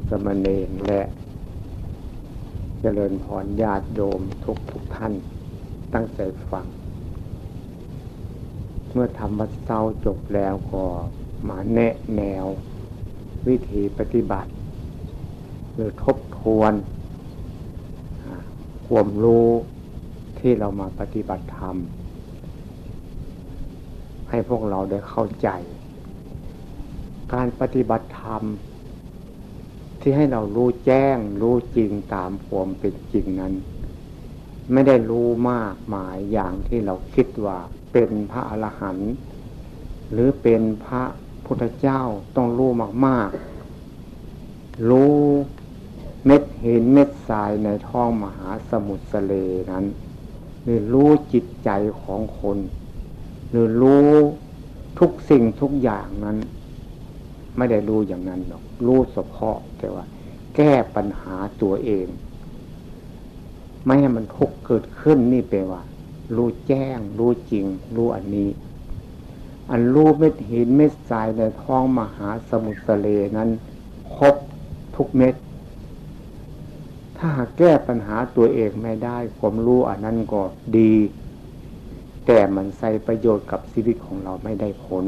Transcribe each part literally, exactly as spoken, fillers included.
สามเณรและเจริญพรญาติโยมทุกทุกท่าน ตั้งใจฟัง เมื่อทำวัดเช้าจบแล้วก็มาแนะแนววิธีปฏิบัติ หรือทบทวน อ่า ความรู้ที่เรามาปฏิบัติธรรม ให้พวกเราได้เข้าใจ การปฏิบัติธรรม ที่ให้เรารู้แจ้งรู้จริงตามความเป็นจริงนั้น ไม่ได้รู้มากมายอย่างที่เราคิดว่าเป็นพระอรหันต์ หรือเป็นพระพุทธเจ้าต้องรู้มากๆ รู้เม็ดหินเม็ดทรายในท้องมหาสมุทรทะเลนั้น หรือรู้จิตใจของคน หรือรู้ทุกสิ่งทุกอย่างนั้น ไม่ได้รู้อย่างนั้นหรอก รู้เฉพาะแต่ว่าแก้ปัญหาตัวเอง ไม่ให้มันทุกข์เกิดขึ้น นี่แปลว่า รู้แจ้ง รู้จริง รู้อันนี้ อันรู้เม็ดหินเม็ดทรายในท้องมหาสมุทรทะเลนั้น ครบทุกเม็ด ถ้าหากแก้ปัญหาตัวเองไม่ได้ ความรู้อันนั้นก็ดี แต่มันใช้ประโยชน์กับชีวิตของเราไม่ได้ผล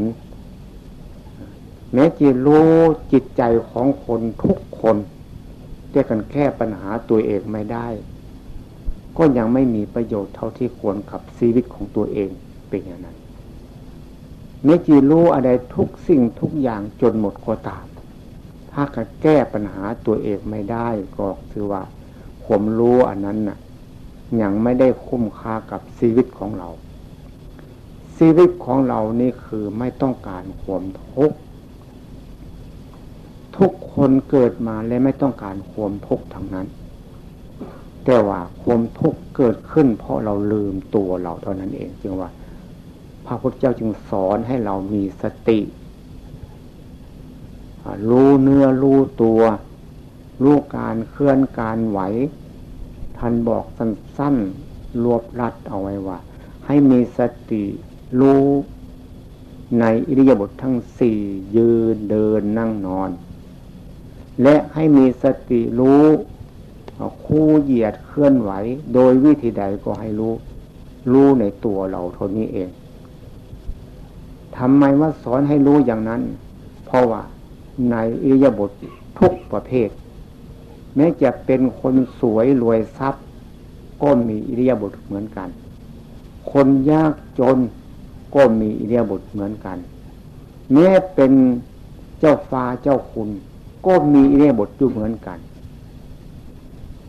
แม้จะรู้จิตใจของคนทุกคน แต่กันแก้ปัญหาตัวเองไม่ได้ ก็ยังไม่มีประโยชน์เท่าที่ควรกับชีวิตของตัวเอง เป็นอย่างนั้น แม้จะรู้อะไรทุกสิ่งทุกอย่างจนหมดก็ตาม ถ้าก็แก้ปัญหาตัวเองไม่ได้ ก็คือว่าความรู้อันนั้นน่ะ ยังไม่ได้คุ้มค่ากับชีวิตของเรา ชีวิตของเรานี่คือไม่ต้องการความทุกข์ ทุกคนเกิดมาและไม่ต้องการความทุกข์ทั้งนั้น แต่ว่าความทุกข์เกิดขึ้นเพราะเราลืมตัวเราเท่านั้นเอง จึงว่า พระพุทธเจ้าจึงสอนให้เรามีสติ อ่า รู้เนื้อรู้ตัว รู้การเคลื่อนการไหว ท่านบอกสั้นๆ รวบรัดเอาไว้ว่า ให้มีสติรู้ในอิริยาบถทั้งสี่ ยืน เดิน นั่ง นอน และให้มีสติรู้ อ่า คู่เหยียดเคลื่อนไหว โดยวิธีใดก็ให้รู้ รู้ในตัวเราเท่านี้เอง ทำไมว่าสอนให้รู้อย่างนั้น เพราะว่าในอิริยาบถทุกประเภท แม้จะเป็นคนสวยรวยทรัพย์ ก็มีอิริยาบถเหมือนกัน คนยากจนก็มีอิริยาบถเหมือนกัน แม้เป็นเจ้าฟ้าเจ้าคุณ ก็มีอิริยาบถอยู่เหมือนกัน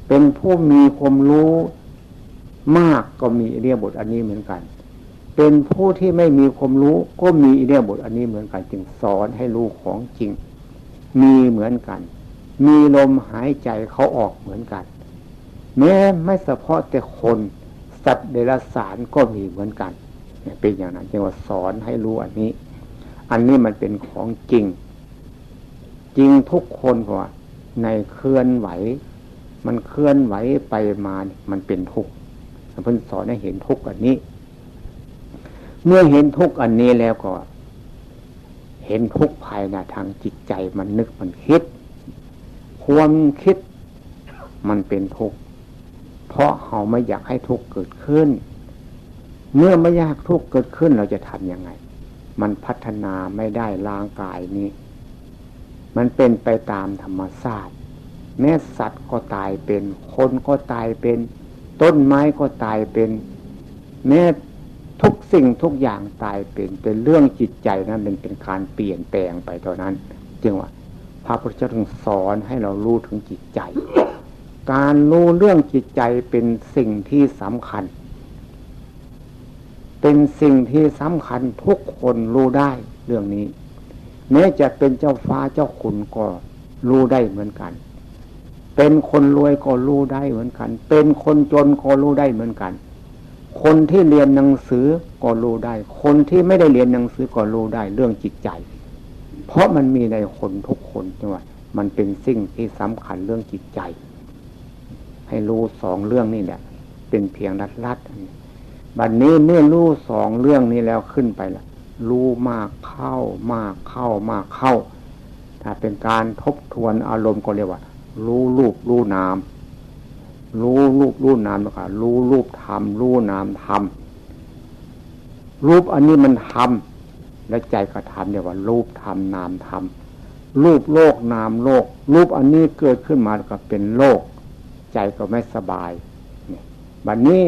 เป็นผู้มีความรู้มากก็มีอิริยาบถอันนี้เหมือนกัน เป็นผู้ที่ไม่มีความรู้ก็มีอิริยาบถอันนี้เหมือนกัน จึงสอนให้รู้ของจริง มีเหมือนกัน มีลมหายใจเข้าออกเหมือนกัน แม้ไม่เฉพาะแต่คน สัตว์เดรัจฉานก็มีเหมือนกัน เนี่ย เป็นอย่างนั้น จึงว่าสอนให้รู้อันนี้ อันนี้มันเป็นของจริง จริงทุกคน เพราะว่าในเคลื่อนไหว มันเคลื่อนไหวไปมาเนี่ย มันเป็นทุกข์ เพิ่นสอนให้เห็นทุกข์อันนี้ เมื่อเห็นทุกข์อันนี้แล้วก็ เห็นทุกข์ภายในทางจิตใจ มันนึกมันคิด ความคิดมันเป็นทุกข์ เพราะเราไม่อยากให้ทุกข์เกิดขึ้น เมื่อไม่อยากทุกข์เกิดขึ้น เราจะทำยังไง มันพัฒนาไม่ได้ร่างกายนี้ มันเป็นไปตามธรรมชาติ แม้สัตว์ก็ตายเป็น คนก็ตายเป็น ต้นไม้ก็ตายเป็น แม้ทุกสิ่งทุกอย่างตายเป็น แต่เรื่องจิตใจนั้นมันเป็นการเปลี่ยนแปลงไปเท่านั้น จึงว่าพระพุทธเจ้าถึงสอนให้เรารู้ถึงจิตใจ การรู้เรื่องจิตใจเป็นสิ่งที่สำคัญ เป็นสิ่งที่สำคัญ ทุกคนรู้ได้เรื่องนี้ แม้จะเป็นเจ้าฟ้าเจ้าคุณก็รู้ได้เหมือนกัน เป็นคนรวยก็รู้ได้เหมือนกัน เป็นคนจนก็รู้ได้เหมือนกัน คนที่เรียนหนังสือก็รู้ได้ คนที่ไม่ได้เรียนหนังสือก็รู้ได้เรื่องจิตใจ เพราะมันมีในคนทุกคน จังว่ามันเป็นสิ่งที่สำคัญเรื่องจิตใจ ให้รู้สองเรื่องนี่แหละ เป็นเพียงลัดๆ บัดนี้เมื่อรู้สองเรื่องนี้แล้วขึ้นไปละ รู้มากเข้า มากเข้า มากเข้า ถ้าเป็นการทบทวนอารมณ์ก็เรียกว่า รู้รูปรู้นาม รู้รูปรู้นามแล้วก็รู้รูปธรรมรู้นามธรรม รูปอันนี้มันธรรม และใจก็ธรรม เรียกว่ารูปธรรมนามธรรม รูปโลกนามโลก รูปอันนี้เกิดขึ้นมาแล้วก็เป็นโลก ใจก็ไม่สบายเนี่ย บัดนี้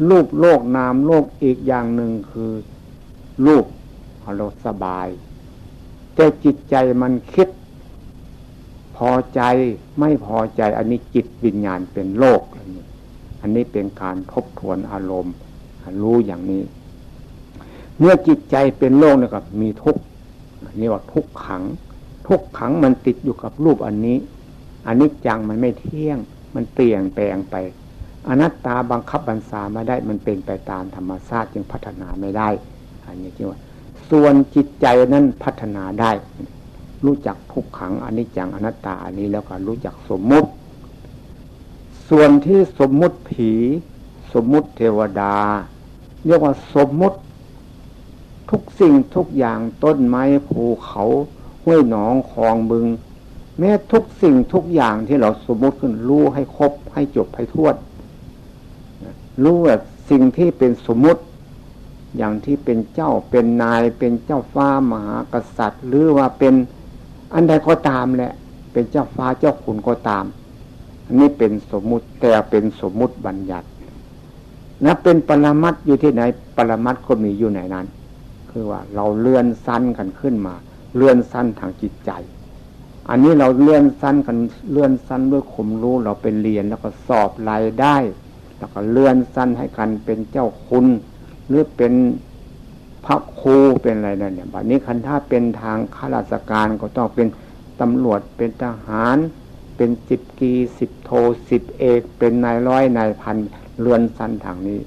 รูปโลกนามโลกอีกอย่างหนึ่งคือ รูปเราสบาย แต่จิตใจมันคิด พอใจไม่พอใจ อันนี้จิตวิญญาณเป็นโลก อันนี้ อันนี้เป็นการทบทวนอารมณ์ รู้อย่างนี้ เมื่อจิตใจเป็นโลกเนี่ยก็มีทุกข์ นี่ว่าทุกขัง ทุกขังมันติดอยู่กับรูปอันนี้ อนิจจังมันไม่เที่ยง มันเปลี่ยนแปลงไป อนัตตาบังคับบัญชาไม่ได้ มันเป็นไปตามธรรมชาติ จึงพัฒนาไม่ได้ อันนี้ที่ว่า ส่วนจิตใจนั้นพัฒนาได้ รู้จักทุกขัง อนิจจัง อนัตตา อันนี้แล้วก็รู้จักสมมุติ ส่วนที่สมมุติผี สมมุติเทวดา เรียกว่าสมมุติ ทุกสิ่งทุกอย่าง ต้นไม้ภูเขา ห้วยหนองคลองบึง แม้ทุกสิ่งทุกอย่างที่เราสมมุติขึ้น รู้ให้ครบให้จบให้ถ้วน รู้ว่าสิ่งที่เป็นสมมุติ อย่างที่เป็นเจ้าเป็นนาย เป็นเจ้าฟ้ามหากษัตริย์ หรือว่าเป็นอันใดก็ตามแหละ เป็นเจ้าฟ้าเจ้าขุนก็ตาม อันนี้เป็นสมมุติ แต่เป็นสมมุติบัญญัติ และเป็นปรมัตถ์อยู่ที่ไหน ปรมัตถ์ก็มีอยู่ในนั้น คือว่าเราเลื่อนชั้นกันขึ้นมา เลื่อนชั้นทางจิตใจ อันนี้เราเลื่อนชั้นกัน เลื่อนชั้นด้วยความรู้ เราไปเรียนแล้วก็สอบรายได้ แล้วก็เลื่อนชั้นให้กันเป็นเจ้าคุณ หรือเป็นพระครู เป็นอะไรนั่นเนี่ย บัดนี้คันถ้าเป็นทางข้าราชการก็ต้องเป็นตำรวจ เป็นทหาร เป็นสิบตรี สิบโท สิบเอก เป็นนายร้อยนายพัน เลื่อนชั้นทางนี้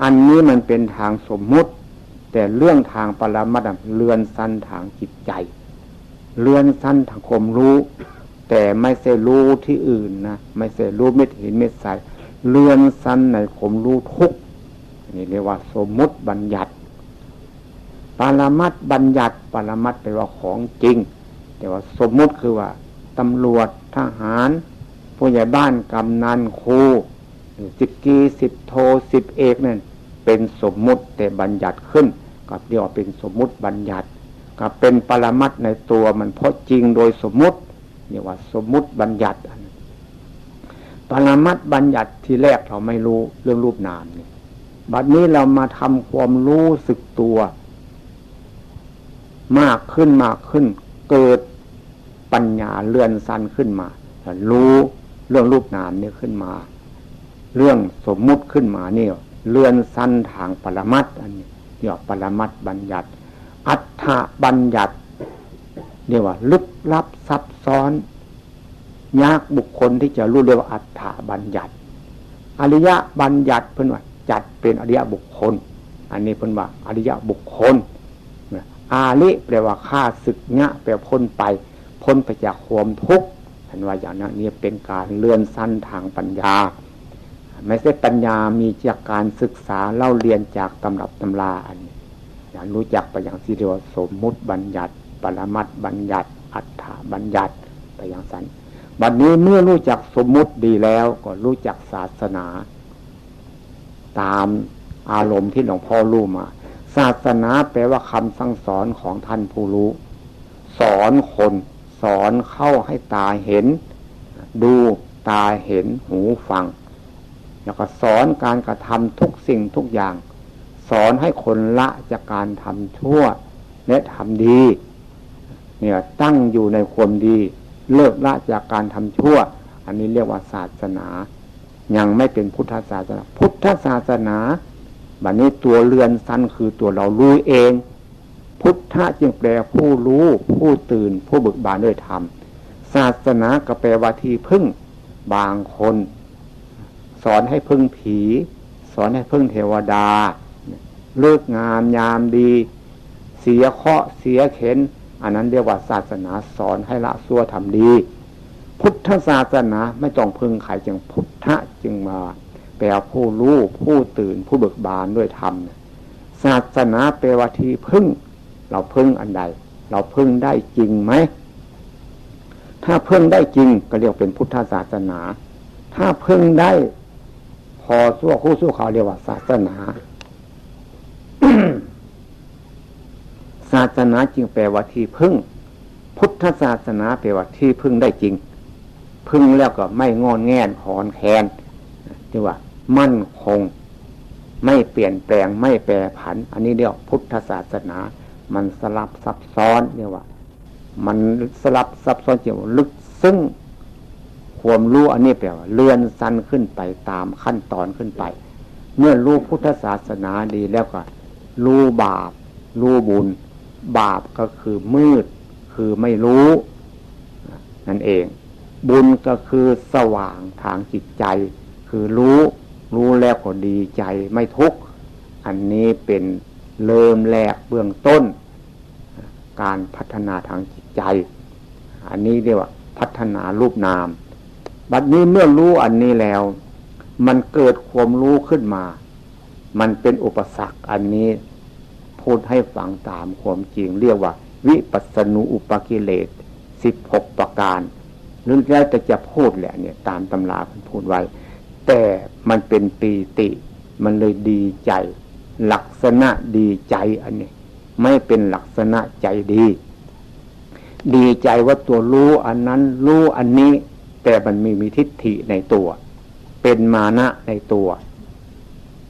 อันนี้มันเป็นทางสมมุติ แต่เรื่องทางปรมัตถ์อะเลื่อนชั้นทางจิตใจ เลื่อนชั้นทางความรู้ แต่ไม่ใช่รู้ที่อื่นนะ ไม่ใช่รู้เม็ดหินเม็ดทราย เลื่อนชั้นในความรู้ทุกข์ นี่เรียกว่าสมมุติบัญญัติ ปรมัตถบัญญัติ ปรมัตถแปลว่าของจริง แต่ว่าสมมุติคือว่าตำรวจ ทหาร ผู้ใหญ่บ้าน กำนัน ครู สิบตรี สิบโท สิบเอกนั่นเป็นสมมุติ แต่บัญญัติขึ้น กับเรียกว่าเป็นสมมุติบัญญัติ กับเป็นปรมัตถในตัวมัน เพราะจริงโดยสมมุติ เรียกว่าสมมุติบัญญัติ อันนั้นปรมัตถบัญญัติทีแรกเราไม่รู้เรื่องรูปนามนี่ บัดนี้เรามาทำความรู้สึกตัว มากขึ้นมากขึ้น เกิดปัญญาเลื่อนชั้นขึ้นมา รู้เรื่องรูปนามนี่ขึ้นมา เรื่องสมมุติขึ้นมานี่ เลื่อนชั้นทางปรมัตถ์ อันนี้เรียกว่าปรมัตถบัญญัติ อัฏฐบัญญัติ เรียกว่าลึกลับซับซ้อน ยากบุคคลที่จะรู้ เรียกว่าอัฏฐบัญญัติ อริยบัญญัติเพิ่นว่าจัดเป็นอริยบุคคล อันนี้เพิ่นว่าอริยบุคคล อาริแปลว่าข้าศึก ยะแปลว่าพ้นไป พ้นไปจากความทุกข์ เพิ่นว่าอย่างนั้น นี่เป็นการเลื่อนชั้นทางปัญญา ไม่ใช่ปัญญามีจากการศึกษาเล่าเรียนจากตำรับตำรา อันนี้ อย่างรู้จักไปอย่างที่เรียกว่าสมมุติบัญญัติ ปรมัตถบัญญัติ อัฏฐบัญญัติ ไปอย่างนั้น บัดนี้เมื่อรู้จักสมมุติดีแล้วก็รู้จักศาสนา ตามอารมณ์ที่หลวงพ่อรู้มา ศาสนาแปลว่าคำสั่งสอนของท่านผู้รู้ สอนคน สอนเข้าให้ตาเห็น ดู ตาเห็น หูฟัง แล้วก็สอนการกระทำทุกสิ่งทุกอย่าง สอนให้คนละจากการทำชั่วและทำดี เนี่ยตั้งอยู่ในความดี เลิกละจากการทำชั่ว อันนี้เรียกว่าศาสนา ยังไม่เป็นพุทธศาสนา พุทธศาสนา บัดนี้ตัวเลื่อนชั้นคือตัวเรารู้เอง พุทธะจึงแปลผู้รู้ ผู้ตื่น ผู้เบิกบานด้วยธรรม ศาสนาก็แปลว่าที่พึ่ง บางคน สอนให้พึ่งผี สอนให้พึ่งเทวดา ฤกษ์งามยามดี เสียเคราะห์เสียเข็ญ อันนั้นเรียกว่าศาสนาสอนให้ละชั่วทำดี พุทธศาสนาไม่ต้องพึ่งใคร จึงพุทธะจึงมาแปลผู้รู้ ผู้ตื่น ผู้เบิกบานด้วยธรรม ศาสนาแปลว่าที่พึ่ง เราพึ่งอันใด เราพึ่งได้จริงไหม ถ้าพึ่งได้จริงก็เรียกเป็นพุทธศาสนา ถ้าพึ่งได้พอชั่วครู่ชั่วคราวเรียกว่าศาสนา ศาสนาจึงแปลว่าที่พึ่ง พุทธศาสนาแปลว่าที่พึ่งได้จริง พึ่งแล้วก็ไม่งอนแง่นขอนแคนที่ว่ามั่นคง ไม่เปลี่ยนแปลงไม่แปรผัน อันนี้เรียกพุทธศาสนา มันสลับซับซ้อนเรียกว่า มันสลับซับซ้อนเจียวลึกซึ้ง ความรู้อันนี้แปลว่าเลื่อนชั้นขึ้นไปตามขั้นตอนขึ้นไป เมื่อรู้พุทธศาสนาดีแล้วก็รู้บาป รู้บุญ บาปก็คือมืด คือไม่รู้นั่นเอง บุญก็คือสว่างทางจิตใจ คือรู้ รู้แล้วก็ดีใจไม่ทุกข์ อันนี้เป็นเริ่มแรกเบื้องต้น การพัฒนาทางจิตใจ อันนี้เรียกว่าพัฒนารูปนาม บัดนี้เมื่อรู้อันนี้แล้ว มันเกิดความรู้ขึ้นมา มันเป็นอุปสรรคอันนี้ พูดให้ฟังตามความจริง เรียกว่าวิปัสสนูอุปกิเลสสิบหกประการ หรือแล้วแต่จะพูดแหละเนี่ย ตามตำราเพิ่นพูดไว้ แต่มันเป็นปีติ มันเลยดีใจ ลักษณะดีใจอันนี้ ไม่เป็นลักษณะใจดี ดีใจว่าตัวรู้อันนั้นรู้อันนี้ แต่มันมีมีทิฏฐิในตัว เป็นมานะในตัว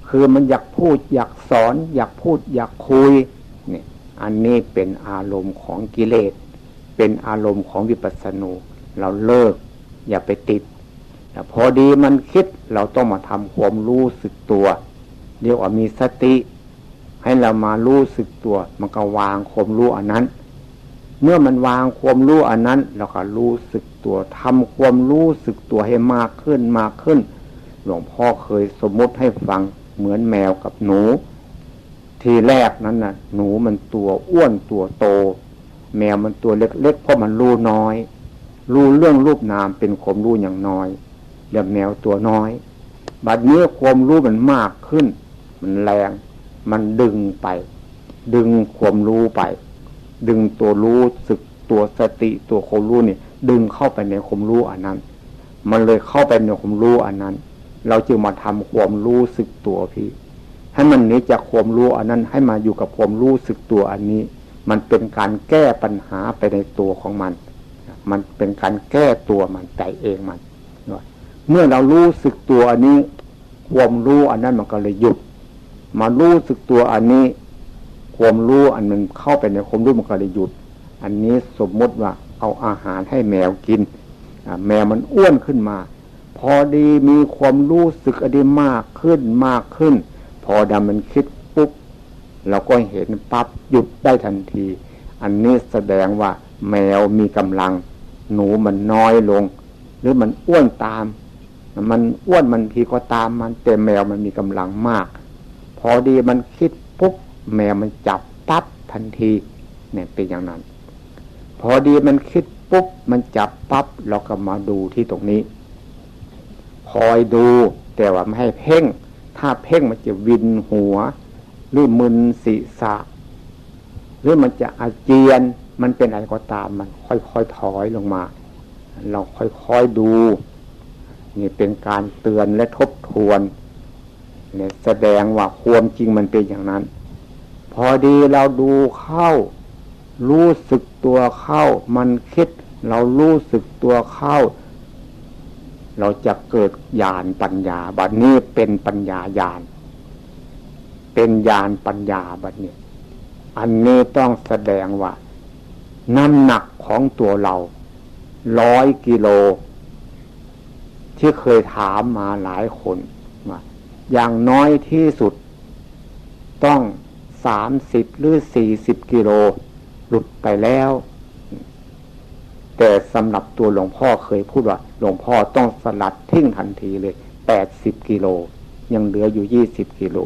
คือมันอยากพูดอยากสอน อยากพูดอยากคุยเนี่ย อันนี้เป็นอารมณ์ของกิเลส เป็นอารมณ์ของวิปัสสนู เราเลิก อย่าไปติด แต่พอดีมันคิด เราต้องมาทำความรู้สึกตัว เรียกว่ามีสติ ให้เรามารู้สึกตัว มันก็วางความรู้อันนั้น เมื่อมันวางความรู้อันนั้น เราก็รู้สึกตัว ทำความรู้สึกตัวให้มากขึ้น มากขึ้น หลวงพ่อเคยสมมุติให้ฟัง เหมือนแมวกับหนู ทีแรกนั้นน่ะ หนูมันตัวอ้วนตัวโต แมวมันตัวเล็กๆ เพราะมันรู้น้อย รู้เรื่องรูปนามเป็นความรู้อย่างน้อย เรียกแมวตัวน้อย บัดนี้ความรู้มันมากขึ้น มันแรง มันดึงไป ดึงความรู้ไป ดึงตัวรู้สึกตัวสติตัวความรู้นี่ ดึงเข้าไปในความรู้อันนั้น มันเลยเข้าไปในความรู้อันนั้น เราจึงมาทำความรู้สึกตัวพี่ ให้มันหนีจากความรู้อันนั้น ให้มาอยู่กับความรู้สึกตัวอันนี้ มันเป็นการแก้ปัญหาไปในตัวของมัน มันเป็นการแก้ตัวมันไปเองมัน เมื่อเรารู้สึกตัวอันนี้ ความรู้อันนั้นมันก็เลยหยุด มารู้สึกตัวอันนี้ ความรู้อันมันเข้าไปในความรู้มันก็เลยหยุด อันนี้สมมติว่าเอาอาหารให้แมวกิน อ่า แมวมันอ้วนขึ้นมา พอดีมีความรู้สึกอันนี้มากขึ้น มากขึ้น พอดำมันคิดปุ๊บ เราก็เห็นปั๊บหยุดได้ทันที อันนี้แสดงว่าแมวมีกำลัง หนูมันน้อยลง หรือมันอ้วนตาม มันอ้วนมันพีก็ตามมัน แต่แมวมันมีกำลังมาก พอดีมันคิดปุ๊บ แมวมันจับปั๊บทันที เนี่ยเป็นอย่างนั้น พอดีมันคิดปุ๊บ มันจับปั๊บ เราก็มาดูที่ตรงนี้ คอยดู แต่ว่าไม่ให้เพ่ง ถ้าเพ่งมันจะวินหัว หรือมึนศีรษะ หรือมันจะอาเจียน มันเป็นอะไรก็ตาม มันค่อยๆถอยลงมา เราค่อยๆดู นี่เป็นการเตือนและทบทวน เนี่ยแสดงว่าความจริงมันเป็นอย่างนั้น พอดีเราดูเข้า รู้สึกตัวเข้า มันคิด เรารู้สึกตัวเข้า เราจะเกิดญาณปัญญา บัดนี้เป็นปัญญาญาณ เป็นญาณปัญญาบัดนี้ อันนี้ต้องแสดงว่าน้ำหนักของตัวเราร้อยกิโล ที่เคยถามมาหลายคนว่า อย่างน้อยที่สุดต้องสามสิบหรือสี่สิบกิโลหลุดไปแล้ว แต่สำหรับตัวหลวงพ่อเคยพูดว่า หลวงพ่อต้องสลัดทิ้งทันทีเลยแปดสิบกิโล ยังเหลืออยู่ยี่สิบกิโล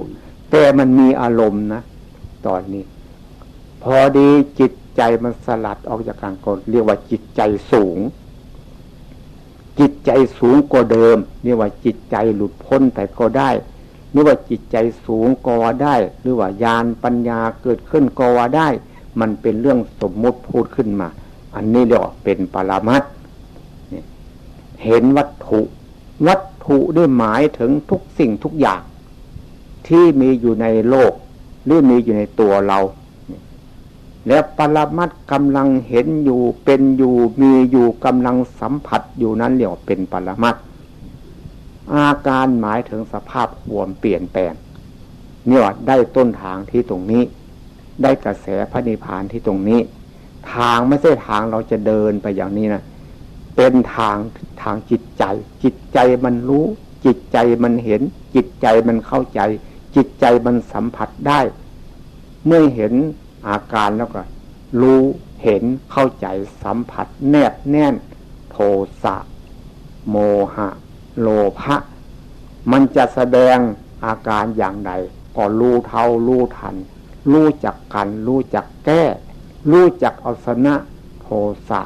แต่มันมีอารมณ์นะ ตอนนี้ พอดีจิตใจมันสลัดออกจากกัน ก็เรียกว่าจิตใจสูง จิตใจสูงกว่าเดิม เรียกว่าจิตใจหลุดพ้นไปก็ได้ หรือว่าจิตใจสูงก็ว่าได้ หรือว่าญาณปัญญาเกิดขึ้นก็ว่าได้ มันเป็นเรื่องสมมุติพูดขึ้นมา อันนี้เรียกว่าเป็นปรมัตถ์ เห็นวัตถุ วัตถุนี่หมายถึงทุกสิ่งทุกอย่างที่มีอยู่ในโลก หรือมีอยู่ในตัวเรา และปรมัตถ์กำลังเห็นอยู่ เป็นอยู่ มีอยู่ กำลังสัมผัสอยู่นั้นเรียกว่าเป็นปรมัตถ์ อาการหมายถึงสภาพความเปลี่ยนแปลง เนี่ยว่าได้ต้นทางที่ตรงนี้ ได้กระแสพระนิพพานที่ตรงนี้ ทางไม่ใช่ทางเราจะเดินไปอย่างนี้นะ เป็นทาง ทางจิตใจ จิตใจมันรู้ จิตใจมันเห็น จิตใจมันเข้าใจ จิตใจมันสัมผัสได้ เมื่อเห็นอาการแล้วก็รู้ เห็น เข้าใจ สัมผัส แนบแน่น โทสะ โมหะ โลภะ มันจะแสดงอาการอย่างใด ก็รู้เท่ารู้ทัน รู้จักกัน รู้จักแก้ รู้จักเอาชนะโทสะ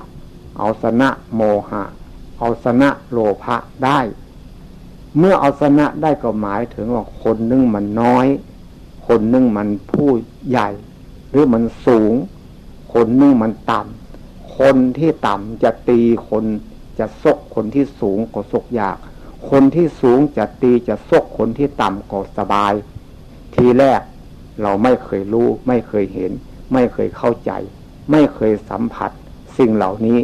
เอาชนะโมหะ เอาชนะโลภะได้ เมื่อเอาชนะได้ก็หมายถึงว่าคนหนึ่งมันน้อย คนหนึ่งมันผู้ใหญ่ หรือมันสูง คนหนึ่งมันต่ำ คนที่ต่ำจะตีคน จะชกคนที่สูงก็ชกยาก คนที่สูงจะตีจะชกคนที่ต่ำก็สบาย ทีแรกเราไม่เคยรู้ ไม่เคยเห็น ไม่เคยเข้าใจ ไม่เคยสัมผัสสิ่งเหล่านี้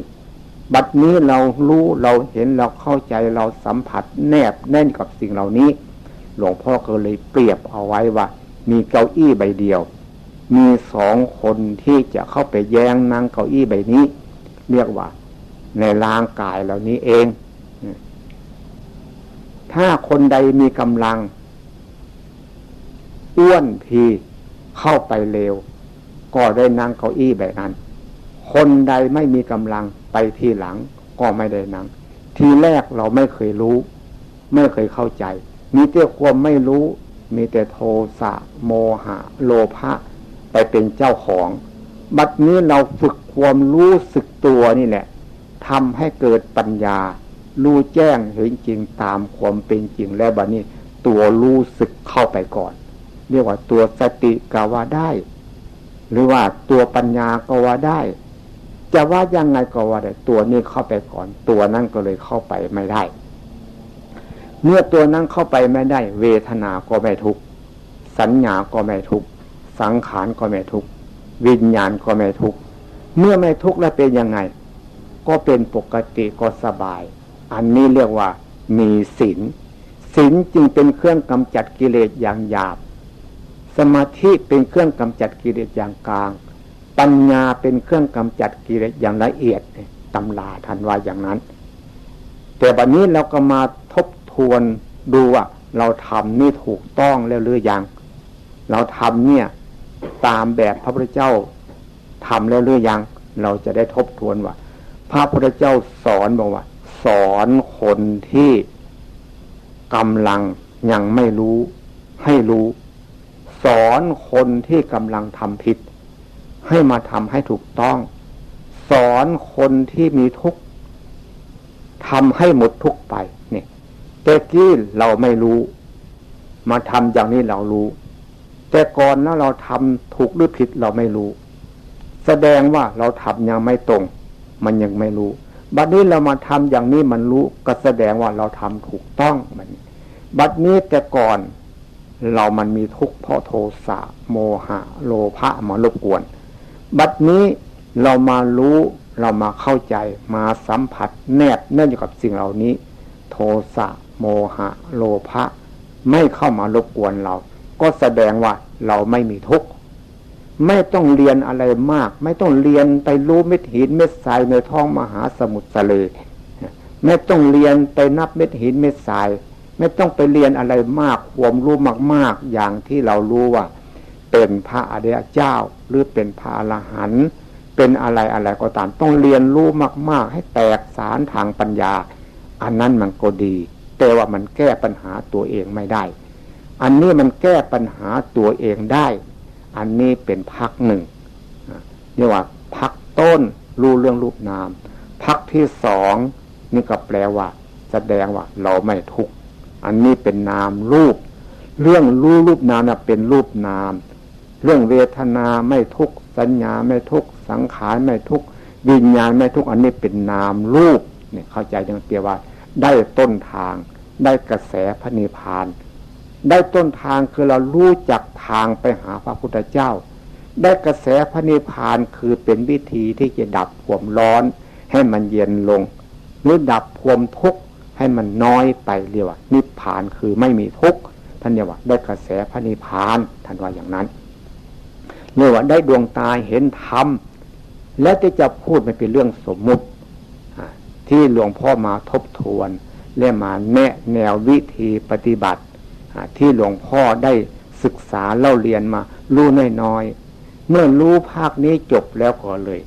บัดนี้เรารู้ เราเห็น เราเข้าใจ เราสัมผัสแนบแน่นกับสิ่งเหล่านี้ หลวงพ่อก็เลยเปรียบเอาไว้ว่า มีเก้าอี้ใบเดียว มีสองคนที่จะเข้าไปแย่งนั่งเก้าอี้ใบนี้ เรียกว่าในร่างกายเหล่านี้เอง ถ้าคนใดมีกำลังอ้วนพีเข้าไปเร็ว ก็ได้นั่งเก้าอี้ใบนั้น คนใดไม่มีกำลังไปทีหลังก็ไม่ได้นั่ง ทีแรกเราไม่เคยรู้ ไม่เคยเข้าใจ มีแต่ความไม่รู้ มีแต่โทสะ โมหะ โลภะ ไปเป็นเจ้าของ บัดนี้เราฝึกความรู้สึกตัวนี่แหละ ทำให้เกิดปัญญา รู้แจ้งเห็นจริงตามความเป็นจริง และบัดนี้ตัวรู้สึกเข้าไปก่อน เรียกว่าตัวสติก็ว่าได้ หรือว่าตัวปัญญาก็ว่าได้ จะว่ายังไงก็ว่าได้ ตัวนี้เข้าไปก่อน ตัวนั้นก็เลยเข้าไปไม่ได้ เมื่อตัวนั้นเข้าไปไม่ได้ เวทนาก็ไม่ทุกข์ สัญญาก็ไม่ทุกข์ สังขารก็ไม่ทุกข์ วิญญาณก็ไม่ทุกข์ เมื่อไม่ทุกข์แล้วเป็นยังไง ก็เป็นปกติ ก็สบาย อันนี้เรียกว่ามีศีล ศีลจึงเป็นเครื่องกำจัดกิเลสอย่างหยาบ สมาธิเป็นเครื่องกำจัดกิเลสอย่างกลาง ปัญญาเป็นเครื่องกำจัดกิเลสอย่างละเอียด ตำราท่านว่าอย่างนั้น แต่บัดนี้เราก็มาทบทวนดูว่าเราทำนี่ถูกต้องแล้วหรือยัง เราทำเนี่ยตามแบบพระพุทธเจ้าทำแล้วหรือยัง เราจะได้ทบทวนว่า พระพุทธเจ้าสอนบอกว่า สอนคนที่กำลังยังไม่รู้ให้รู้ สอนคนที่กำลังทำผิด ให้มาทำให้ถูกต้อง สอนคนที่มีทุกข์ทำให้หมดทุกข์ไป เนี่ย แต่กี้เราไม่รู้ มาทำอย่างนี้เรารู้ แต่ก่อนนะเราทำถูกหรือผิดเราไม่รู้ แสดงว่าเราทำยังไม่ตรง มันยังไม่รู้ บัดนี้เรามาทำอย่างนี้มันรู้ ก็แสดงว่าเราทำถูกต้อง มัน บัดนี้แต่ก่อนเรามันมีทุกข์เพราะโทสะ โมหะ โลภะมารบกวน บัดนี้เรามารู้ เรามาเข้าใจ มาสัมผัสแนบแน่นอยู่กับสิ่งเหล่านี้ โทสะ โมหะ โลภะ ไม่เข้ามารบกวนเรา ก็แสดงว่าเราไม่มีทุกข์ ไม่ต้องเรียนอะไรมาก ไม่ต้องเรียนไปรู้เม็ดหินเม็ดทรายในท้องมหาสมุทรทะเล ไม่ต้องเรียนไปนับเม็ดหินเม็ดทราย ไม่ต้องไปเรียนอะไรมาก ความรู้มากๆ อย่างที่เรารู้ว่า เป็นพระอริยเจ้า หรือเป็นพระอรหันต์ เป็นอะไรอะไรก็ตาม ต้องเรียนรู้มากๆ ให้แตกฉานทางปัญญา อันนั้นมันก็ดี แต่ว่ามันแก้ปัญหาตัวเองไม่ได้ อันนี้มันแก้ปัญหาตัวเองได้ อันนี้เป็นภาคหนึ่ง อ่ะ เรียกว่าภาคต้น รู้เรื่องรูปนาม ภาคที่สอง นี่ก็แปลว่า แสดงว่าเราไม่ทุกข์ อันนี้เป็นนามรูป เรื่องรู้รูปนามนะเป็นรูปนาม เรื่องเวทนาไม่ทุกข์ สัญญาไม่ทุกข์ สังขารไม่ทุกข์ วิญญาณไม่ทุกข์ อันนี้เป็นนามรูป เนี่ย เข้าใจยังเตียว่า ได้ต้นทาง ได้กระแสพระนิพพาน ได้ต้นทางคือเรารู้จักทางไปหาพระพุทธเจ้า ได้กระแสพระนิพพานคือเป็นวิธีที่จะดับความร้อนให้มันเย็นลง หรือดับความทุกข์ให้มันน้อยไป เรียกว่านิพพานคือไม่มีทุกข์ ท่านเรียกว่าได้กระแสพระนิพพาน ท่านว่าอย่างนั้น เรียกว่าได้ดวงตาเห็นธรรม และที่จะพูดมันเป็นเรื่องสมมุติ อ่า ที่หลวงพ่อมาทบทวน และมาแนะแนววิธีปฏิบัติ อ่า ที่หลวงพ่อได้ศึกษาเล่าเรียนมา รู้น้อยๆ เมื่อรู้ภาคนี้จบแล้วก็เลย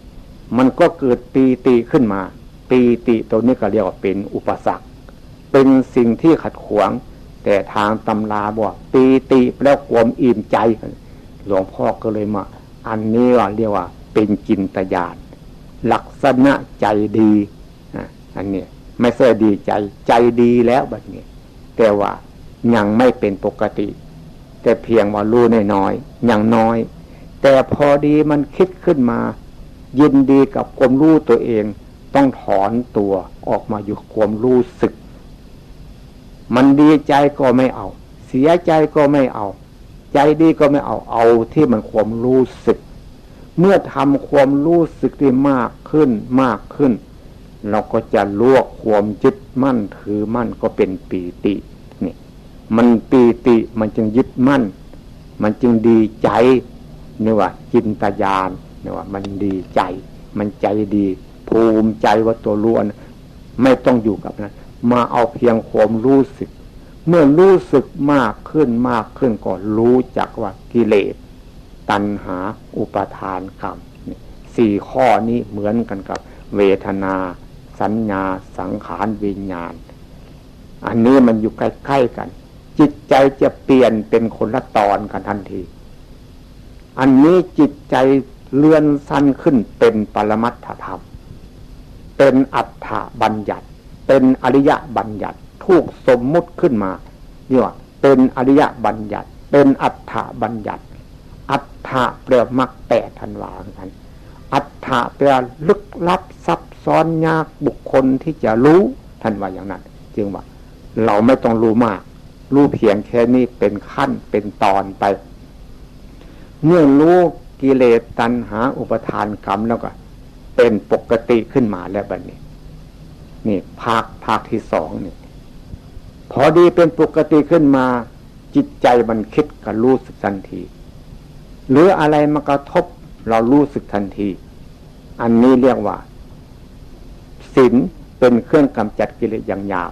มันก็เกิดปีติขึ้นมา ปีติตัวนี้ก็เรียกว่าเป็นอุปสรรค เป็นสิ่งที่ขัดขวาง แต่ทางตำราบอกปีติแปลว่าความอิ่มใจ หลวงพ่อก็เลยมา อันนี้ว่าเรียกว่าเป็นจินตญาณ ลักษณะใจดี อ่ะ อันนี้ไม่ใช่ดีใจ ใจดีแล้วบัดนี้ แต่ว่ายังไม่เป็นปกติ แต่เพียงว่ารู้น้อยๆ ยังน้อย แต่พอดีมันคิดขึ้นมา ยินดีกับความรู้ตัวเอง ต้องถอนตัวออกมาอยู่ความรู้สึก มันดีใจก็ไม่เอา เสียใจก็ไม่เอา ใจดีก็ไม่เอา เอาที่มันความรู้สึก เมื่อทำความรู้สึกที่มากขึ้น มากขึ้น เราก็จะลวกความยึดมั่นถือมั่นก็เป็นปีติ นี่ มันปีติ มันจึงยึดมั่น มันจึงดีใจ นี่ว่าจินตญาณ นี่ว่ามันดีใจ มันใจดี ภูมิใจว่าตัวรู้อัน ไม่ต้องอยู่กับนั้น มาเอาเพียงความรู้สึก เมื่อรู้สึกมากขึ้น มากขึ้นก็รู้จักว่ากิเลส ตัณหา อุปาทาน กรรม นี่ สี่ข้อนี้เหมือนกันกับเวทนา สัญญา สังขาร วิญญาณ อันนี้มันอยู่ใกล้ๆกัน จิตใจจะเปลี่ยนเป็นคนละตอนกันทันที อันนี้จิตใจเลื่อนสั้นขึ้นเป็นปรมัตถธรรม เป็นอัฏฐบัญญัติ เป็นอริยบัญญัติ ถูกสมมุติขึ้นมา เรียกว่าเป็นอริยบัญญัติ เป็นอัฏฐบัญญัติ อัฏฐะแปลว่ามรรคแปด ท่านว่าอย่างนั้น อัฏฐะแปลว่าลึกลับซับซ้อนยากบุคคลที่จะรู้ ท่านว่าอย่างนั้น จึงว่าเราไม่ต้องรู้มาก รู้เพียงแค่นี้เป็นขั้นเป็นตอนไป เมื่อรู้กิเลสตัณหาอุปาทานกรรมแล้วก็เป็นปกติขึ้นมาแล้วบัดนี้ นี่ภาค ภาคที่สองนี่ พอดีเป็นปกติขึ้นมา จิตใจมันคิดก็รู้สึกทันที หรืออะไรมากระทบเรารู้สึกทันที อันนี้เรียกว่า ศีลเป็นเครื่องกำจัดกิเลสอย่างหยาบ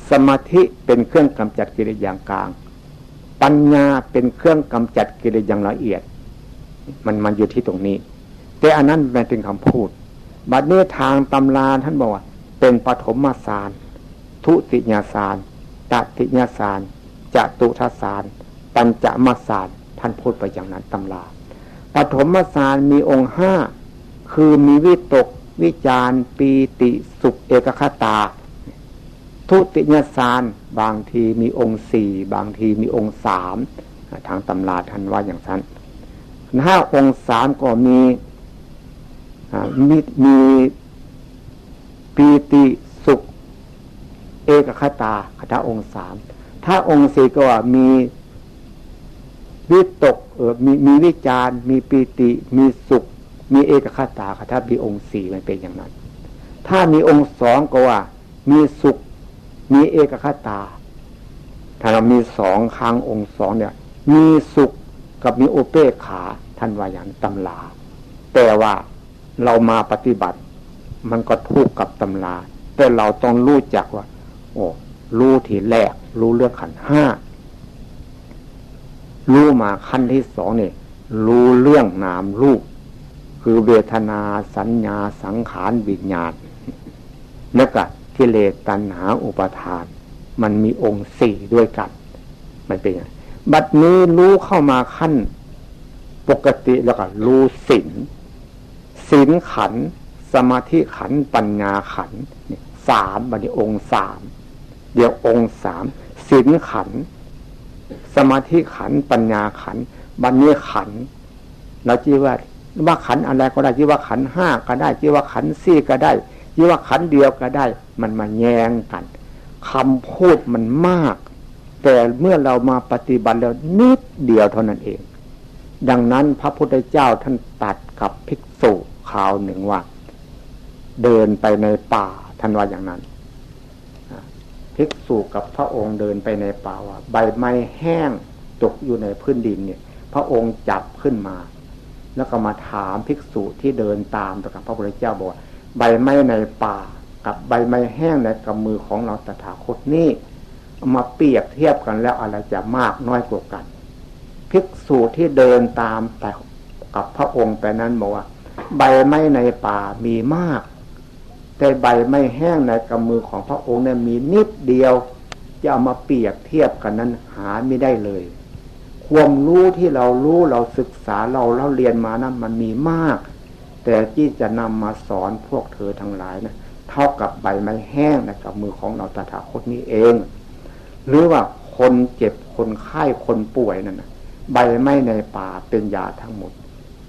สมาธิเป็นเครื่องกำจัดกิเลสอย่างกลาง ปัญญาเป็นเครื่องกำจัดกิเลสอย่างละเอียด มัน มันอยู่ที่ตรงนี้ แต่อันนั้นมันเป็นคำพูด บัดนี้ทางตำราท่านบอกว่า เป็นปฐมฌาน ทุติยฌาน ตติยฌาน จตุตถฌาน ปัญจมฌาน ท่านพูดไปอย่างนั้นตำรา ปฐมฌานมีองค์ห้า คือมีวิตก วิจาร ปีติ สุข เอกคตา ทุติยฌาน บางทีมีองค์สี่ บางทีมีองค์สาม ทางตำราท่านว่าอย่างนั้น ถ้าองค์สามก็มี อ่า มี มีปีติ สุข เอกคตา ถ้าองค์สาม ถ้าองค์สี่ก็ว่ามีวิตก เออ มี มีวิจาร มีปีติ มีสุข มีเอกคตา ถ้ามีองค์สี่มันเป็นอย่างนั้น ถ้ามีองค์สองก็ว่ามีสุข มีเอกคตา ถ้าเรามีสองครั้งองค์สองเนี่ย มีสุขกับมีอุเปกขา ท่านว่าอย่างตำรา แต่ว่าเรามาปฏิบัติ มันก็ถูกกับตำรา แต่เราต้องรู้จักว่า โอ้ รู้ทีแรก รู้เรื่องขันธ์ห้า รู้มาขั้นที่สองนี่ รู้เรื่องนามรูป คือเวทนา สัญญา สังขาร วิญญาณ แล้วก็กิเลส ตัณหา อุปาทาน มันมีองค์สี่ด้วยกัน มันเป็นอย่างนั้น บัดนี้รู้เข้ามาขั้นปกติแล้วก็รู้ศีล ศีลขันธ์ สมาธิขันธ์ ปัญญาขันธ์ เนี่ย สาม บัดนี้องค์สาม เดี๋ยวองค์สาม ศีลขันธ์ สมาธิขันธ์ ปัญญาขันธ์ บัดนี้ขันธ์ เราจะว่า ว่าขันธ์อะไรก็ได้ จะว่าขันธ์ห้าก็ได้ จะว่าขันธ์สี่ก็ได้ ที่ว่าขันเดียวก็ได้ มันมาแย่งกัน คำพูดมันมาก แต่เมื่อเรามาปฏิบัติแล้วนิดเดียวเท่านั้นเอง ดังนั้นพระพุทธเจ้าท่านตรัสกับภิกษุคราวหนึ่งว่า เดินไปในป่า ท่านว่าอย่างนั้น ภิกษุกับพระองค์เดินไปในป่า ว่าใบไม้แห้งตกอยู่ในพื้นดินเนี่ย พระองค์จับขึ้นมา แล้วก็มาถามภิกษุที่เดินตามกับพระพุทธเจ้า บอกว่าใบไม้ในป่ากับใบไม้แห้งในกำมือของเราตถาคตนี่ เอามาเปรียบเทียบกันแล้วอะไรจะมากน้อยกว่ากัน ภิกษุที่เดินตามแต่กับพระองค์ไปนั้นบอกว่า ใบไม้ในป่ามีมาก แต่ใบไม้แห้งในกำมือของพระองค์เนี่ยมีนิดเดียว จะเอามาเปรียบเทียบกันนั้นหาไม่ได้เลย ความรู้ที่เรารู้เราศึกษาเราเราเรียนมานั้นมันมีมาก แต่ที่จะนำมาสอนพวกเธอทั้งหลายนะ เท่ากับใบไม้แห้งในกำมือของเราตถาคตนี้เอง หรือว่าคนเจ็บคนไข้คนป่วยนั่นนะ ใบไม้ในป่าเป็นยาทั้งหมด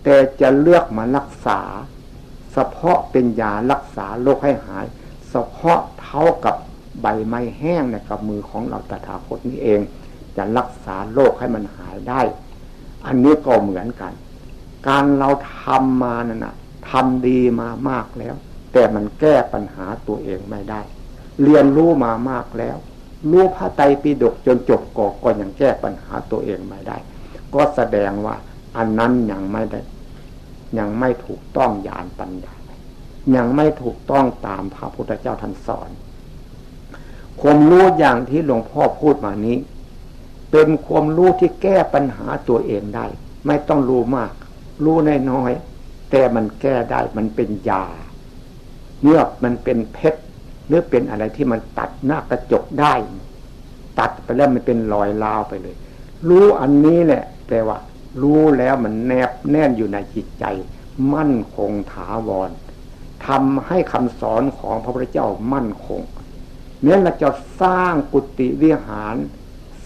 แต่จะเลือกมารักษา เฉพาะเป็นยารักษาโรคให้หาย เฉพาะเท่ากับใบไม้แห้งในกำมือของเราตถาคตนี้เอง จะรักษาโรคให้มันหายได้ อันนี้ก็เหมือนกัน การเราทำมานั่นนะ ทำดีมามากแล้ว แต่มันแก้ปัญหาตัวเองไม่ได้ เรียนรู้มามากแล้ว รู้พระไตรปิฎกจนจบก็ก็ยังแก้ปัญหาตัวเองไม่ได้ ก็แสดงว่าอันนั้นยังไม่ได้ ยังไม่ถูกต้องญาณปัญญา ยังไม่ถูกต้องตามพระพุทธเจ้าท่านสอน ความรู้อย่างที่หลวงพ่อพูดมานี้ เป็นความรู้ที่แก้ปัญหาตัวเองได้ ไม่ต้องรู้มาก รู้น้อยๆ แต่มันแก้ได้ มันเป็นยา เมือกมันเป็นเพชร หรือเป็นอะไรที่มันตัดหน้ากระจกได้ ตัดไปแล้วมันเป็นรอยร้าวไปเลย รู้อันนี้แหละ แปลว่า รู้แล้วมันแนบแน่นอยู่ในจิตใจ มั่นคงถาวร ทำให้คำสอนของพระพุทธเจ้ามั่นคง แม้เราจะสร้างกุฏิวิหาร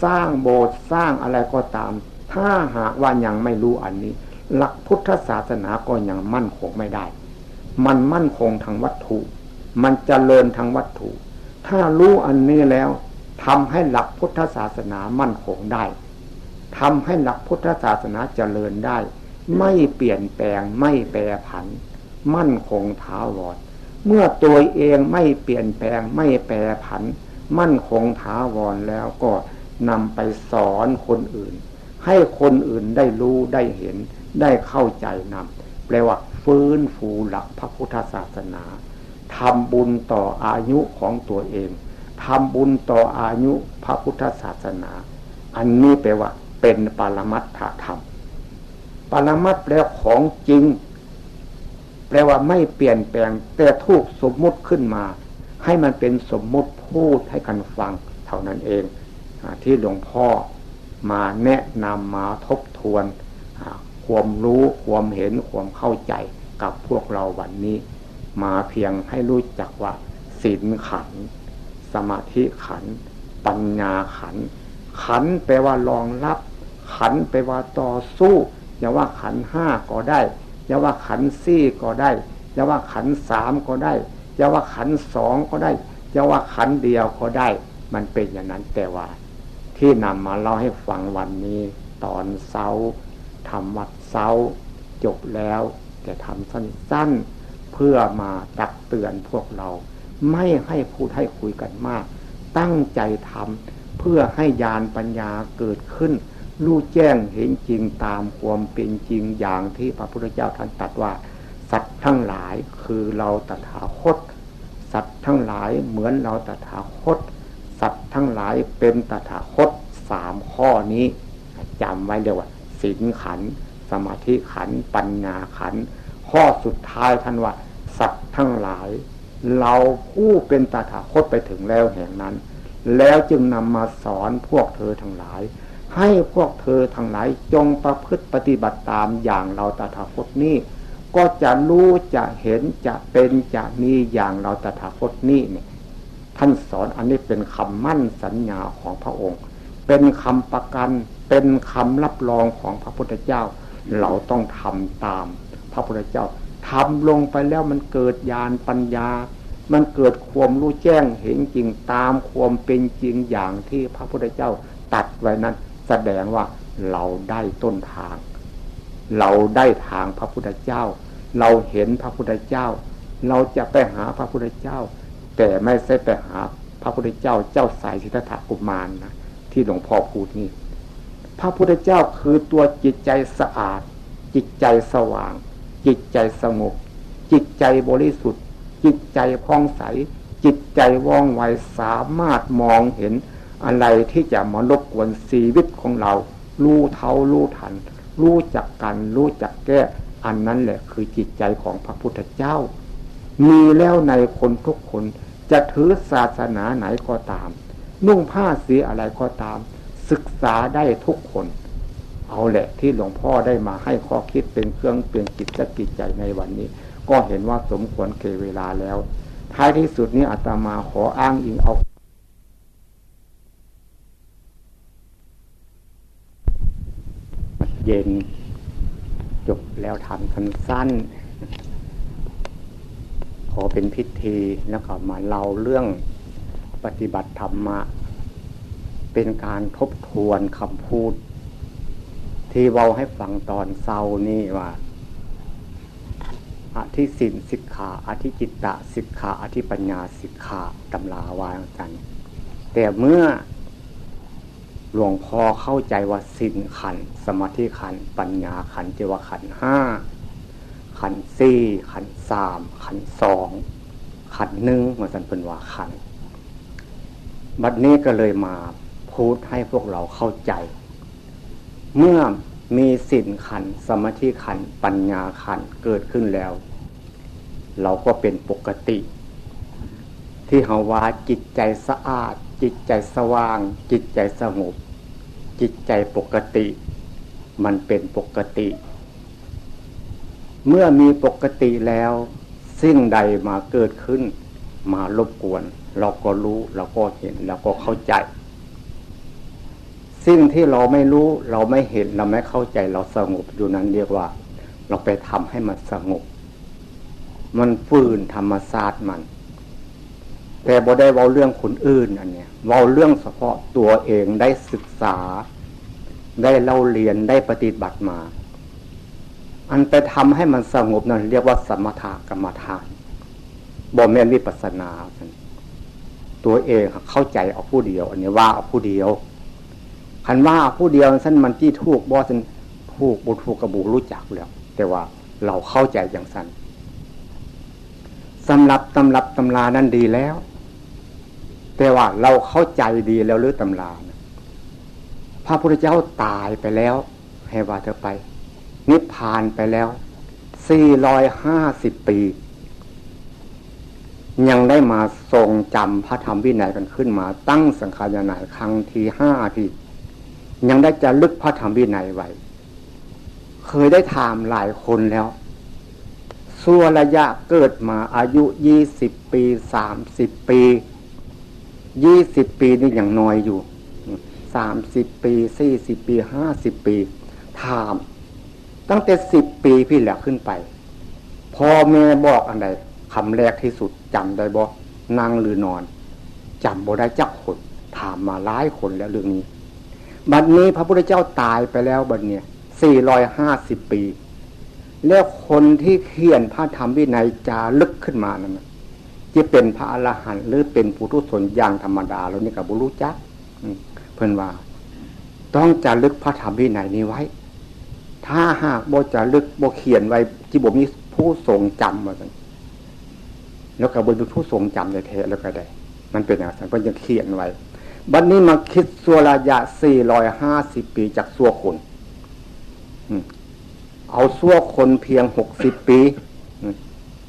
สร้างโบสถ์ สร้างอะไรก็ตาม ถ้าหากว่ายังไม่รู้อันนี้ หลักพุทธศาสนาก็ยังมั่นคงไม่ได้ มันมั่นคงทางวัตถุ มันเจริญทางวัตถุ ถ้ารู้อันนี้แล้ว ทำให้หลักพุทธศาสนามั่นคงได้ ทำให้หลักพุทธศาสนาเจริญได้ ไม่เปลี่ยนแปลง ไม่แปรผัน มั่นคงถาวร เมื่อตัวเองไม่เปลี่ยนแปลง ไม่แปรผัน มั่นคงถาวรแล้วก็นำไปสอนคนอื่น ให้คนอื่นได้รู้ได้เห็น ได้เข้าใจนำ แปลว่า ฟื้นฟูหลักพระพุทธศาสนา ทำบุญต่ออายุของตัวเอง ทำบุญต่ออายุพระพุทธศาสนา อันนี้แปลว่าเป็นปรมัตถธรรม ปรมัตถ์แปลของจริง แปลว่าไม่เปลี่ยนแปลง แต่ถูกสมมุติขึ้นมา ให้มันเป็นสมมุติพูดให้กันฟังเท่านั้นเองอาที่หลวงพ่อมาแนะนำมาทบทวนอาความรู้ความเห็นความเข้าใจกับพวกเราวันนี้ มาเพียงให้รู้จักว่าศีลขันธ์ สมาธิขันธ์ ปัญญาขันธ์ ขันธ์แปลว่ารองรับ ขันธ์แปลว่าต่อสู้ อย่าว่าขันธ์ห้าก็ได้ อย่าว่าขันธ์สี่ก็ได้ อย่าว่าขันธ์สามก็ได้ อย่าว่าขันธ์สองก็ได้ อย่าว่าขันธ์เดียวก็ได้ มันเป็นอย่างนั้น แต่ว่าที่นำมาเล่าให้ฟังวันนี้ ตอนเช้า ทำวัดเช้า จบแล้ว แต่ทำสั้นๆ เพื่อมาตักเตือนพวกเรา ไม่ให้พูดให้คุยกันมาก ตั้งใจทำเพื่อให้ญาณปัญญาเกิดขึ้น รู้แจ้งเห็นจริงตามความเป็นจริงอย่างที่พระพุทธเจ้าท่านตรัสว่า สัตว์ทั้งหลายคือเราตถาคต สัตว์ทั้งหลายเหมือนเราตถาคต สัตว์ทั้งหลายเป็นตถาคต สามข้อนี้ จำไว้เรียกว่าศีลขันธ์ สมาธิขันธ์ ปัญญาขันธ์ ข้อสุดท้ายท่านว่า สัตว์ทั้งหลาย เราผู้เป็นตถาคตไปถึงแล้วแห่งนั้น แล้วจึงนำมาสอนพวกเธอทั้งหลาย ให้พวกเธอทั้งหลายจงประพฤติปฏิบัติตามอย่างเราตถาคตนี้ ก็จะรู้จะเห็นจะเป็นจะมีอย่างเราตถาคตนี้เนี่ย ท่านสอนอันนี้เป็นคำมั่นสัญญาของพระองค์ เป็นคำประกัน เป็นคำรับรองของพระพุทธเจ้า เราต้องทำตามพระพุทธเจ้า ทำลงไปแล้วมันเกิดญาณปัญญา มันเกิดความรู้แจ้งเห็นจริงตามความเป็นจริงอย่างที่พระพุทธเจ้าตรัสไว้นั้น แสดงว่าเราได้ต้นทาง เราได้ทางพระพุทธเจ้า เราเห็นพระพุทธเจ้า เราจะไปหาพระพุทธเจ้า แต่ไม่ใช่ไปหาพระพุทธเจ้า เจ้าชายสิทธัตถกุมารนะ ที่หลวงพ่อพูดนี่ พระพุทธเจ้าคือตัวจิตใจสะอาด จิตใจสว่าง จิตใจสงบ จิตใจบริสุทธิ์ จิตใจผ่องใส จิตใจว่องไว สามารถมองเห็นอะไรที่จะมารบกวนชีวิตของเรา รู้เท่ารู้ทัน รู้จักกัน รู้จักแก้ อันนั้นแหละคือจิตใจของพระพุทธเจ้า มีแล้วในคนทุกคน จะถือศาสนาไหนก็ตาม นุ่งผ้าสีอะไรก็ตาม ศึกษาได้ทุกคน เอาแหละที่หลวงพ่อได้มาให้ข้อคิดเป็นเครื่องเปลี่ยนจิตและจิตใจในวันนี้ ก็เห็นว่าสมควรแก่เวลาแล้ว ท้ายที่สุดนี้อาตมาขออ้างอิงเอา เย็น จบแล้วทำสั้นๆ ขอเป็นพิธี แล้วก็มาเล่าเรื่องปฏิบัติธรรมะ เป็นการทบทวนคำพูด ที่เว้าให้ฟังตอนเช้านี่ว่า อธิศีลสิกขา อธิจิตตสิกขา อธิปัญญาสิกขา ตำราว่าจั่งซั้น แต่เมื่อหลวงพ่อเข้าใจว่าศีลขันธ์ สมาธิขันธ์ ปัญญาขันธ์ จิตขันธ์ห้า ขันธ์สี่ ขันธ์สาม ขันธ์สอง ขันธ์หนึ่ง ว่าซั่น เพิ่นว่าขันธ์ บัดนี้ก็เลยมาพูดให้พวกเราเข้าใจ เมื่อมีศีลขันธ์ สมาธิขันธ์ ปัญญาขันธ์เกิดขึ้นแล้ว เราก็เป็นปกติ ที่เฮาว่าจิตใจสะอาด จิตใจสว่าง จิตใจสงบ จิตใจปกติ มันเป็นปกติ เมื่อมีปกติแล้ว สิ่งใดมาเกิดขึ้น มารบกวน เราก็รู้ เราก็เห็น เราก็เข้าใจ สิ่งที่เราไม่รู้ เราไม่เห็น เราไม่เข้าใจ เราสงบอยู่นั้น เรียกว่า เราไปทำให้มันสงบ มันฝืนธรรมชาติมัน แต่บ่ได้เว้าเรื่องคนอื่น อันเนี้ย เว้าเรื่องเฉพาะตัวเอง ได้ศึกษา ได้เล่าเรียน ได้ปฏิบัติมา อันไปทำให้มันสงบนั่นเรียกว่าสมถกรรมฐาน บ่แม่นวิปัสสนา ตัวเองเข้าใจเอาผู้เดียว อันนี้ว่าเอาผู้เดียว คันว่าเอาผู้เดียวซั่น มันสิถูกบ่ซั่น ถูกบ่ถูกก็บ่รู้จักแล้ว แต่ว่าเราเข้าใจจั่งซั้น สำหรับตำรับตำรานั้นดีแล้ว แต่ว่าเราเข้าใจดีแล้วหรือตำรานะ พระพุทธเจ้าตายไปแล้ว ให้ว่าเถอะไป นิพพานไปแล้ว สี่ร้อยห้าสิบ ปี ยังได้มาทรงจำพระธรรมวินัยกันขึ้นมา ตั้งสังฆายนาครั้งที่ห้า ที่ยังได้จารึกพระธรรมวินัยไว้ เคยได้ถามหลายคนแล้ว ชั่วระยะเกิดมาอายุ ยี่สิบ ปี สามสิบ ปี ยี่สิบ ปีนี่ยังน้อยอยู่ สามสิบ ปี สี่สิบ ปี ห้าสิบ ปี ถาม ตั้งแต่ สิบ ปีพี้นแหละขึ้นไป พ่อแม่บอกอันใด คำแรกที่สุดจำได้บ่ นั่งหรือนอน จำบ่ได้จักคน ถามมาหลายคนแล้วเรื่องนี้ บัดนี้พระพุทธเจ้าตายไปแล้ว บัดเนี่ย สี่ร้อยห้าสิบ ปี แล้วคนที่เขียนพระธรรมวินัยจารึกขึ้นมานั้นน่ะ จะเป็นพระอรหันต์หรือเป็นปุถุชนอย่างธรรมดา แล้วนี่ก็บ่รู้จัก อืม เพิ่นว่า ต้องจารึกพระธรรมวินัยนี้ไว้ ถ้าหากบ่จารึก บ่เขียนไว้ สิบ่มีผู้ทรงจำ ว่าซั่น แล้วก็บ่มีผู้ทรงจำแท้ๆ แล้วก็ได้ มันเป็นอย่างนั้น เพิ่นยังเขียนไว้ บัดนี้มาคิดชั่วระยะ สี่ร้อยห้าสิบ ปีจากชั่วคน อืม เอาชั่วคนเพียง หกสิบ ปี อืม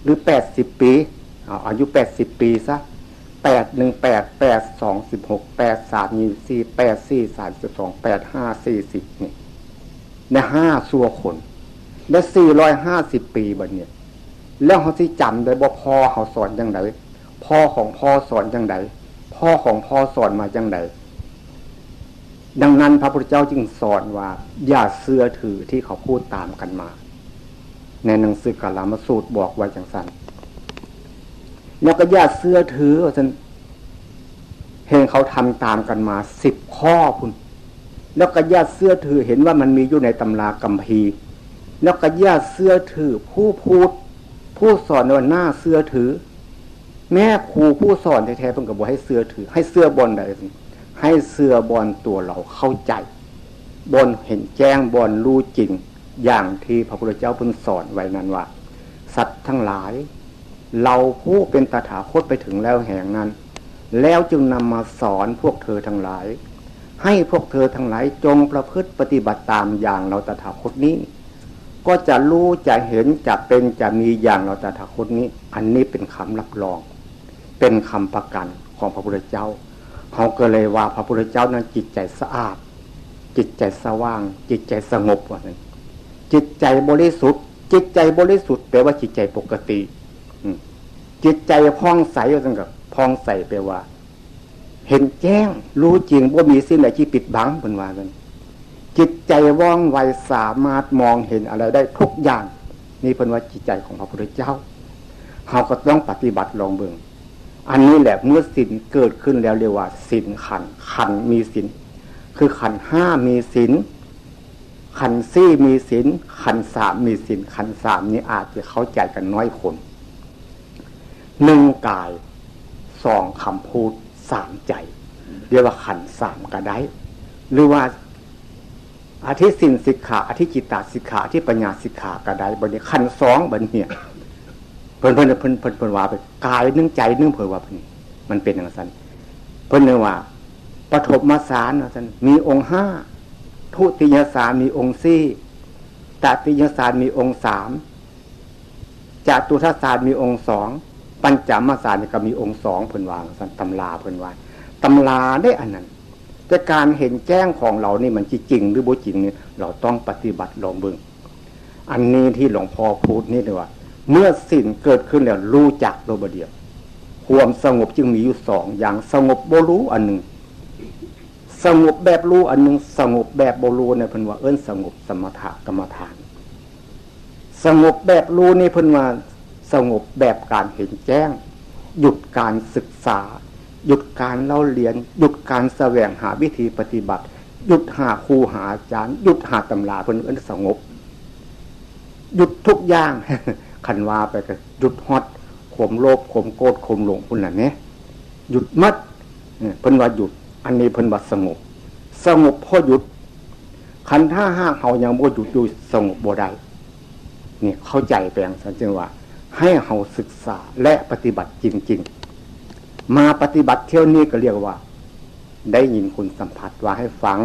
หรือ แปดสิบ ปี เอาอายุ แปดสิบ ปีซะ แปดหนึ่ง แปด แปดสอง สิบหก แปดสาม ยี่สิบสี่ แปดสี่ สามสิบสอง แปดห้า สี่สิบ นี่ ในห้าชั่วคน และ สี่ร้อยห้าสิบ ปีบัดเนี่ย แล้วเฮาสิจำได้บ่ พ่อเฮาสอนจั่งใด พ่อของพ่อสอนจั่งใด พ่อของพ่อสอนมาจั่งใด ดังนั้นพระพุทธเจ้าจึงสอนว่า อย่าเชื่อถือที่เขาพูดตามกันมา ในหนังสือกาลามสูตรบอกไว้จั่งซั้น แล้วก็อย่าเชื่อถือว่าซั่น เห็นเขาทำตามกันมาสิบข้อพุ้น แล้วก็อย่าเชื่อถือ เห็นว่ามันมีอยู่ในตำราคัมภีร์ แล้วก็อย่าเชื่อถือผู้พูด ผู้สอนว่าน่าเชื่อถือ แม้ครูผู้สอนแท้ๆ เพิ่นก็บ่ให้เชื่อถือ ให้เชื่อบ่อนใด ให้เชื่อบ่อนตัวเราเข้าใจ บ่อนเห็นแจ้ง บ่อนรู้จริง อย่างที่พระพุทธเจ้าเพิ่นสอนไว้นั้นว่า สัตว์ทั้งหลาย เราผู้เป็นตถาคตไปถึงแล้วแห่งนั้น แล้วจึงนำมาสอนพวกเธอทั้งหลาย ให้พวกเธอทั้งหลายจงประพฤติปฏิบัติตามอย่างเราตถาคตนี้ ก็จะรู้จะเห็นจะเป็นจะมีอย่างเราตถาคตนี้ อันนี้เป็นคำรับรอง เป็นคำประกันของพระพุทธเจ้า เขาก็เลยว่าพระพุทธเจ้านั้นจิตใจสะอาด จิตใจสว่าง จิตใจสงบว่าซั่น จิตใจบริสุทธิ์ จิตใจบริสุทธิ์แปลว่าจิตใจปกติ อืม จิตใจผ่องใสว่าซั่น ก็ผ่องใสแปลว่า เห็นแจ้ง รู้จริง บ่มีสิ่งใดที่ปิดบัง เพิ่นว่าซั่น จิตใจว่องไว สามารถมองเห็นอะไรได้ทุกอย่าง นี่เพิ่นว่าจิตใจของพระพุทธเจ้า เราก็ต้องปฏิบัติลองเบิ่ง อันนี้แหละ เมื่อศีลเกิดขึ้นแล้วเรียกว่าศีลขันธ์ ขันธ์มีศีล คือขันธ์ห้ามีศีล ขันธ์สี่มีศีล ขันธ์สามมีศีล ขันธ์สามนี่อาจจะเข้าใจกันน้อยคน หนึ่งกาย สองคำพูด สามใจ เรียกว่าขันธ์สามก็ได้ หรือว่าอธิศีลสิกขา อธิจิตตสิกขา อธิปัญญาสิกขาก็ได้ บัดนี้ขันธ์สอง บัดนี้ เพิ่น เพิ่น เพิ่น เพิ่น เพิ่นว่าไป กายหนึ่งใจหนึ่ง เพิ่นว่าเพิ่น มันเป็นจั่งซั่น เพิ่นเรียกว่า ปฐมฌานว่าซั่น มีองค์ห้า ทุติยฌานมีองค์สี่ ตติยฌานมีองค์สาม จตุตถฌานมีองค์สอง ปัญจมฌานนี่ก็มีองค์สอง เพิ่นว่าซั่น ตำราเพิ่นว่า ตำราเด้อันนั้น แต่การเห็นแจ้งของเรานี่มันสิจริงหรือบ่จริงนี่ เราต้องปฏิบัติลองเบิ่ง อันนี้ที่หลวงพ่อพูดนี่เลยว่า เมื่อศีลเกิดขึ้นแล้วรู้จักโลดบ่เดียว ความสงบจึงมีอยู่สองอย่าง สงบบ่รู้อันหนึ่ง สงบแบบรู้อันหนึ่ง สงบแบบบ่รู้เนี่ย เพิ่นว่าเอิ้นสงบสมถกรรมฐาน สงบแบบรู้นี่เพิ่นว่าสงบแบบการเห็นแจ้ง หยุดการศึกษา หยุดการเล่าเรียน หยุดการแสวงหาวิธีปฏิบัติ หยุดหาครูหาอาจารย์ หยุดหาตำรา เพิ่นเอิ้นสงบ หยุดทุกอย่าง คันว่าไปก็หยุดฮอดความโลภ ความโกรธ ความหลงพุ้นล่ะเด้ หยุดหมด เออ เพิ่นว่าหยุด อันนี้เพิ่นว่าสงบ สงบเพราะหยุด คันถ้าหากเฮายังบ่หยุดอยู่ สงบบ่ได้ นี่เข้าใจไปจั่งซั่น จึงว่าให้เฮาศึกษาและปฏิบัติจริงๆ มาปฏิบัติเที่ยวนี้ก็เรียกว่า ได้ยินคุณสัมผัสว่าให้ฟัง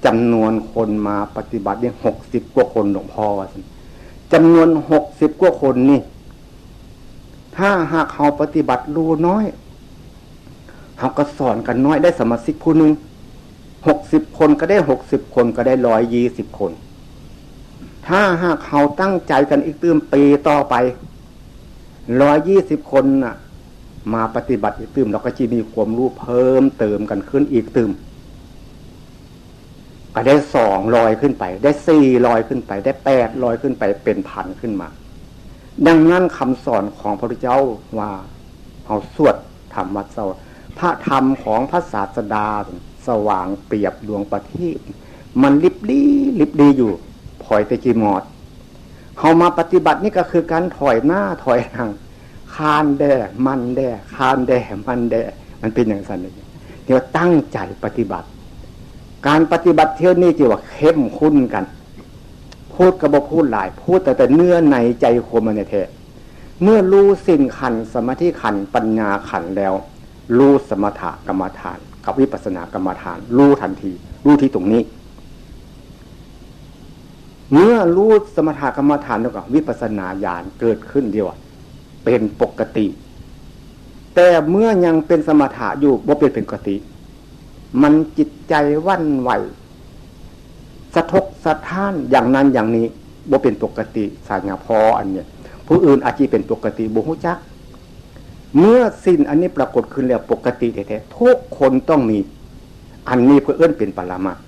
จำนวนคนมาปฏิบัตินี่หกสิบกว่าคนหลวงพ่อว่าซั่น จำนวนหกสิบกว่าคนนี่ ถ้าหากเฮาปฏิบัติรู้น้อย เฮาก็สอนกันน้อย ได้สมาชิกผู้หนึ่ง หกสิบคนก็ได้ หกสิบคนก็ได้ ร้อยยี่สิบคน ถ้าหากเฮาตั้งใจกันอีกตื่มปีต่อไป ร้อยยี่สิบคนน่ะ มาปฏิบัติอีกตื่ม เราก็จะมีความรู้เพิ่มเติมกันขึ้นอีกตื่ม ก็ได้สองร้อยขึ้นไป ได้สี่ร้อยขึ้นไป ได้แปดร้อยขึ้นไป เป็นพันขึ้นมา ดังนั้นคำสอนของพระพุทธเจ้าว่า เฮาสวดธรรมวัดเซา พระธรรมของพระศาสดาสว่างเปรียบดวงประทีป มันลิบลี้ลิบลี้อยู่ พลอยแต่จีมอด เฮามาปฏิบัตินี่ก็คือการถอยหน้าถอยหลัง คานแด่ มันแด่ คานแด่ มันแด่ มันเป็นจั่งซั่นเอง ที่ว่าตั้งใจปฏิบัติ การปฏิบัติเที่ยวนี้ที่ว่าเข้มข้นกัน พูดก็บ่พูดหลาย พูดแต่ แต่เนื้อในใจความมันแท้ เมื่อรู้ศีลขันธ์ สมาธิขันธ์ ปัญญาขันธ์แล้ว รู้สมถกรรมฐานกับวิปัสสนากรรมฐาน รู้ทันที รู้ที่ตรงนี้ เมื่อรู้สมถกรรมฐานแล้วก็วิปัสสนาญาณเกิดขึ้นเดียวอะ เป็นปกติ แต่เมื่อยังเป็นสมถะอยู่ บ่เป็นปกติ มันจิตใจหวั่นไหว สะทกสะท้านอย่างนั้นอย่างนี้ บ่เป็นปกติ สัญญาพออันเนี้ย ผู้อื่นอาจจะเป็นปกติ บ่ฮู้จัก เมื่อศีลอันนี้ปรากฏขึ้นแล้ว ปกติแท้ๆ ทุกคนต้องมี อันนี้เพิ่นเอิ้นเป็นปรมัตถ์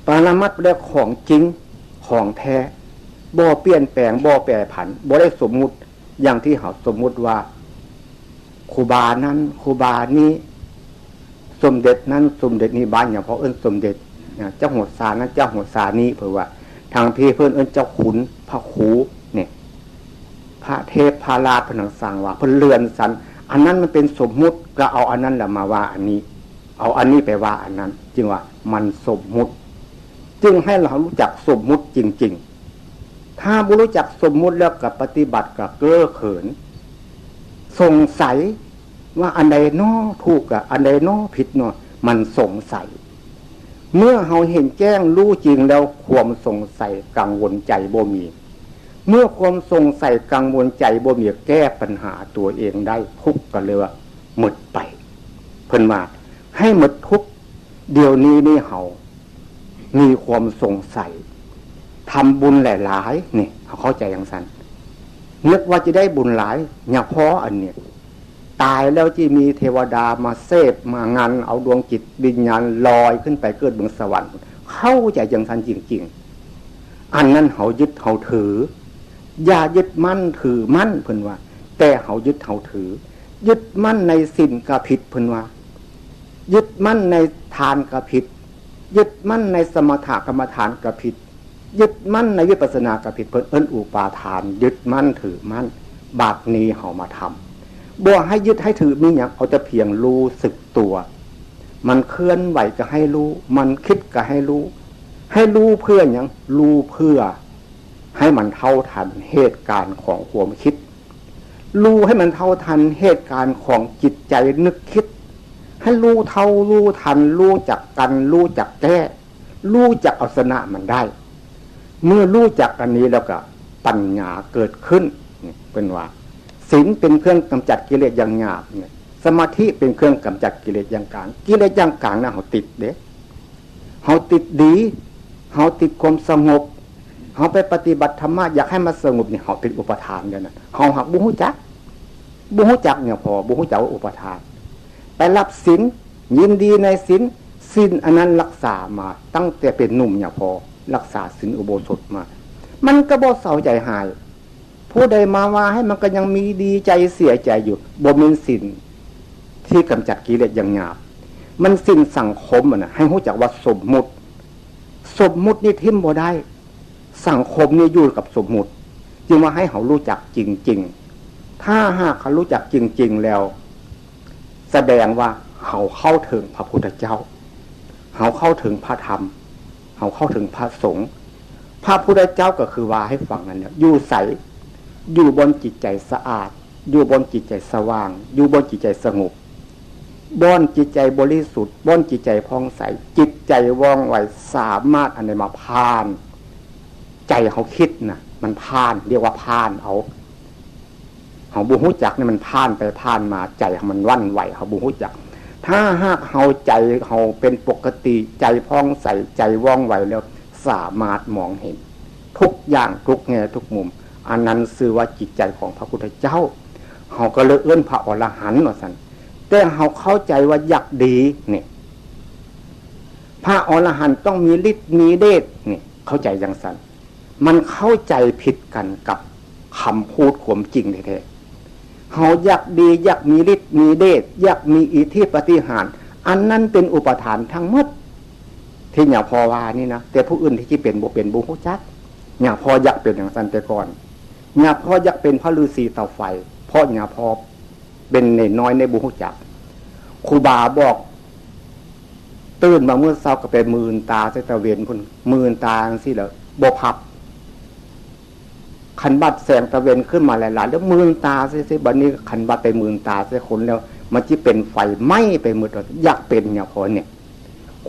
ปรมัตถ์แปลว่าของจริง ของแท้ บ่เปลี่ยนแปลง บ่แปรผัน บ่ได้สมมุติ อย่างที่เขาสมมุติว่า ครูบานั้นครูบานี้ สมเด็จนั้นสมเด็จนี้ บ้านหลวงพ่อเอิ้นสมเด็จนะ เจ้าหัวซานั้นเจ้าหัวซานี้ เพิ่นว่า ทางพี่เพิ่นเอิ้นเจ้าคุณพระครูเนี่ย พระเทพพระราชเพิ่นสั่งว่า เพิ่นเลื่อนสัน อันนั้นมันเป็นสมมุติ ก็เอาอันนั้นแหละมาว่าอันนี้ เอาอันนี้ไปว่าอันนั้น จึงว่ามันสมมุติ จึงให้เรารู้จักสมมุติจริงๆ ถ้าบ่รู้จักสมมุติแล้วก็ปฏิบัติก็เก้อเขิน สงสัยว่าอันใดน้อถูกกับอันใดน้อผิดน้อ มันสงสัย เมื่อเราเห็นแจ้งรู้จริงแล้วความสงสัยกังวลใจบ่มี เมื่อความสงสัยกังวลใจบ่มี แก้ปัญหาตัวเองได้ ทุกข์ก็เลยว่าหมดไป เพิ่นว่าให้หมดทุกข์ เดี๋ยวนี้นี่เฮามีความสงสัย ทำบุญหลายๆ นี่ เขาเข้าใจจังซั่น นึกว่าจะได้บุญหลาย อย่าพออันนี้ ตายแล้วจะมีเทวดามาเสพมางัน เอาดวงจิตวิญญาณลอยขึ้นไปเกิดเมืองสวรรค์ เข้าใจจังซั่นจริงๆ อันนั้นเขายึดเขาถือ อย่ายึดมั่นถือมั่น เพิ่นว่า แต่เขายึดเขาถือ ยึดมั่นในศีลก็ผิด เพิ่นว่า ยึดมั่นในทานก็ผิด ยึดมั่นในสมถกรรมฐานก็ผิด ยึดมั่นในวิปัสสนาก็ผิด เพิ่นเอิ้นอุปาทาน ยึดมั่นถือมั่น บาดนี้เขามาทำ บ่ให้ยึดให้ถือมีหยัง เอาแต่เพียงรู้สึกตัว มันเคลื่อนไหวก็ให้รู้ มันคิดก็ให้รู้ ให้รู้เพื่อหยัง รู้เพื่อให้มันเท่าทันเหตุการณ์ของความคิด รู้ให้มันเท่าทันเหตุการณ์ของจิตใจนึกคิด ให้รู้เท่ารู้ทัน รู้จักกัน รู้จักแก้ รู้จักเอาชนะมันได้ เมื่อรู้จักอันนี้แล้วก็ปัญญาเกิดขึ้น นี่เป็นว่า ศีลเป็นเครื่องกำจัดกิเลสอย่างหยาบเนี่ย สมาธิเป็นเครื่องกำจัดกิเลสอย่างกลาง กิเลสอย่างกลางนะเขาติดเด้ เขาติดดี เขาติดความสงบ เขาไปปฏิบัติธรรมะ อยากให้มันสงบนี่ เขาเป็นอุปาทานเด้นะ เขาหากบ่ฮู้จัก บ่ฮู้จักเนี่ยพอ บ่ฮู้จักว่าอุปาทาน ไปรับศีล ยินดีในศีล ศีลอันนั้นรักษามาตั้งแต่เป็นหนุ่มเนี่ยพอ รักษาศีลอุโบสถมา มันก็บ่เศร้าใจหาย ผู้ใดมาว่าให้มันก็ยังมีดีใจเสียใจอยู่ บ่แม่นศีลที่กำจัดกิเลสอย่างหยาบ มันศีลสังคมอะนะ ให้ฮู้จักว่าสมมุติ สมมุตินี่ทิ่มบ่ได้ สังคมนี่อยู่กับสมมุติ จึงว่าให้เขารู้จักจริงๆ ถ้าหากเขารู้จักจริงๆ แล้ว แสดงว่าเขาเข้าถึงพระพุทธเจ้า เขาเข้าถึงพระธรรม เขาเข้าถึงพระสงฆ์ พระพุทธเจ้าก็คือว่าให้ฟังนั่นแหละ อยู่ใส อยู่บ่อนจิตใจสะอาด อยู่บ่อนจิตใจสว่าง อยู่บ่อนจิตใจสงบ บ่อนจิตใจบริสุทธิ์ บ่อนจิตใจผ่องใส จิตใจว่องไว สามารถอันใดมาผ่าน ใจเขาคิดนะ มันผ่าน เรียกว่าผ่านเอา เขาบ่ฮู้จักนี่ มันผ่านไปผ่านมา ใจเขามันหวั่นไหว เขาบ่ฮู้จัก ถ้าหากเขาใจเขาเป็นปกติ ใจผ่องใส ใจว่องไวแล้ว สามารถมองเห็นทุกอย่างทุกแง่ทุกมุม อันนั้นชื่อว่าจิตใจของพระพุทธเจ้า เขาก็เลยเอิ้นพระอรหันต์ว่าซั่น แต่เขาเข้าใจว่าอยากดีนี่ พระอรหันต์ต้องมีฤทธิ์มีเดชนี่ เข้าใจจังซั่น มันเข้าใจผิดกันกับคำพูดความจริงแท้ๆ เขาอยากดี อยากมีฤทธิ์มีเดช อยากมีอิทธิปาฏิหาริย์ อันนั้นเป็นอุปาทานทั้งหมด ที่หลวงพ่อว่านี่นะ แต่ผู้อื่นที่สิเป็นบ่เป็นบ่ฮู้จัก หลวงพ่ออยากเป็นจังซั่นแต่ก่อน หลวงพ่ออยากเป็นพระฤาษีตาไฟ เพราะหลวงพ่อเป็นน้อยๆ ในบ่ฮู้จัก ครูบาบอก ตื่นมามื้อเช้าก็ไปมืนตาใส่ตะเวนพุ้น มืนตาจังซี่แหละ บ่พับ คันบัดแสงตะเวนขึ้นมาหลายๆ แล้วมืนตาซื่อๆ บัดนี้คันบัดไปมืนตาใส่คนแล้ว มันสิเป็นไฟไหม้ไปหมด อยากเป็นหลวงพ่อเนี่ย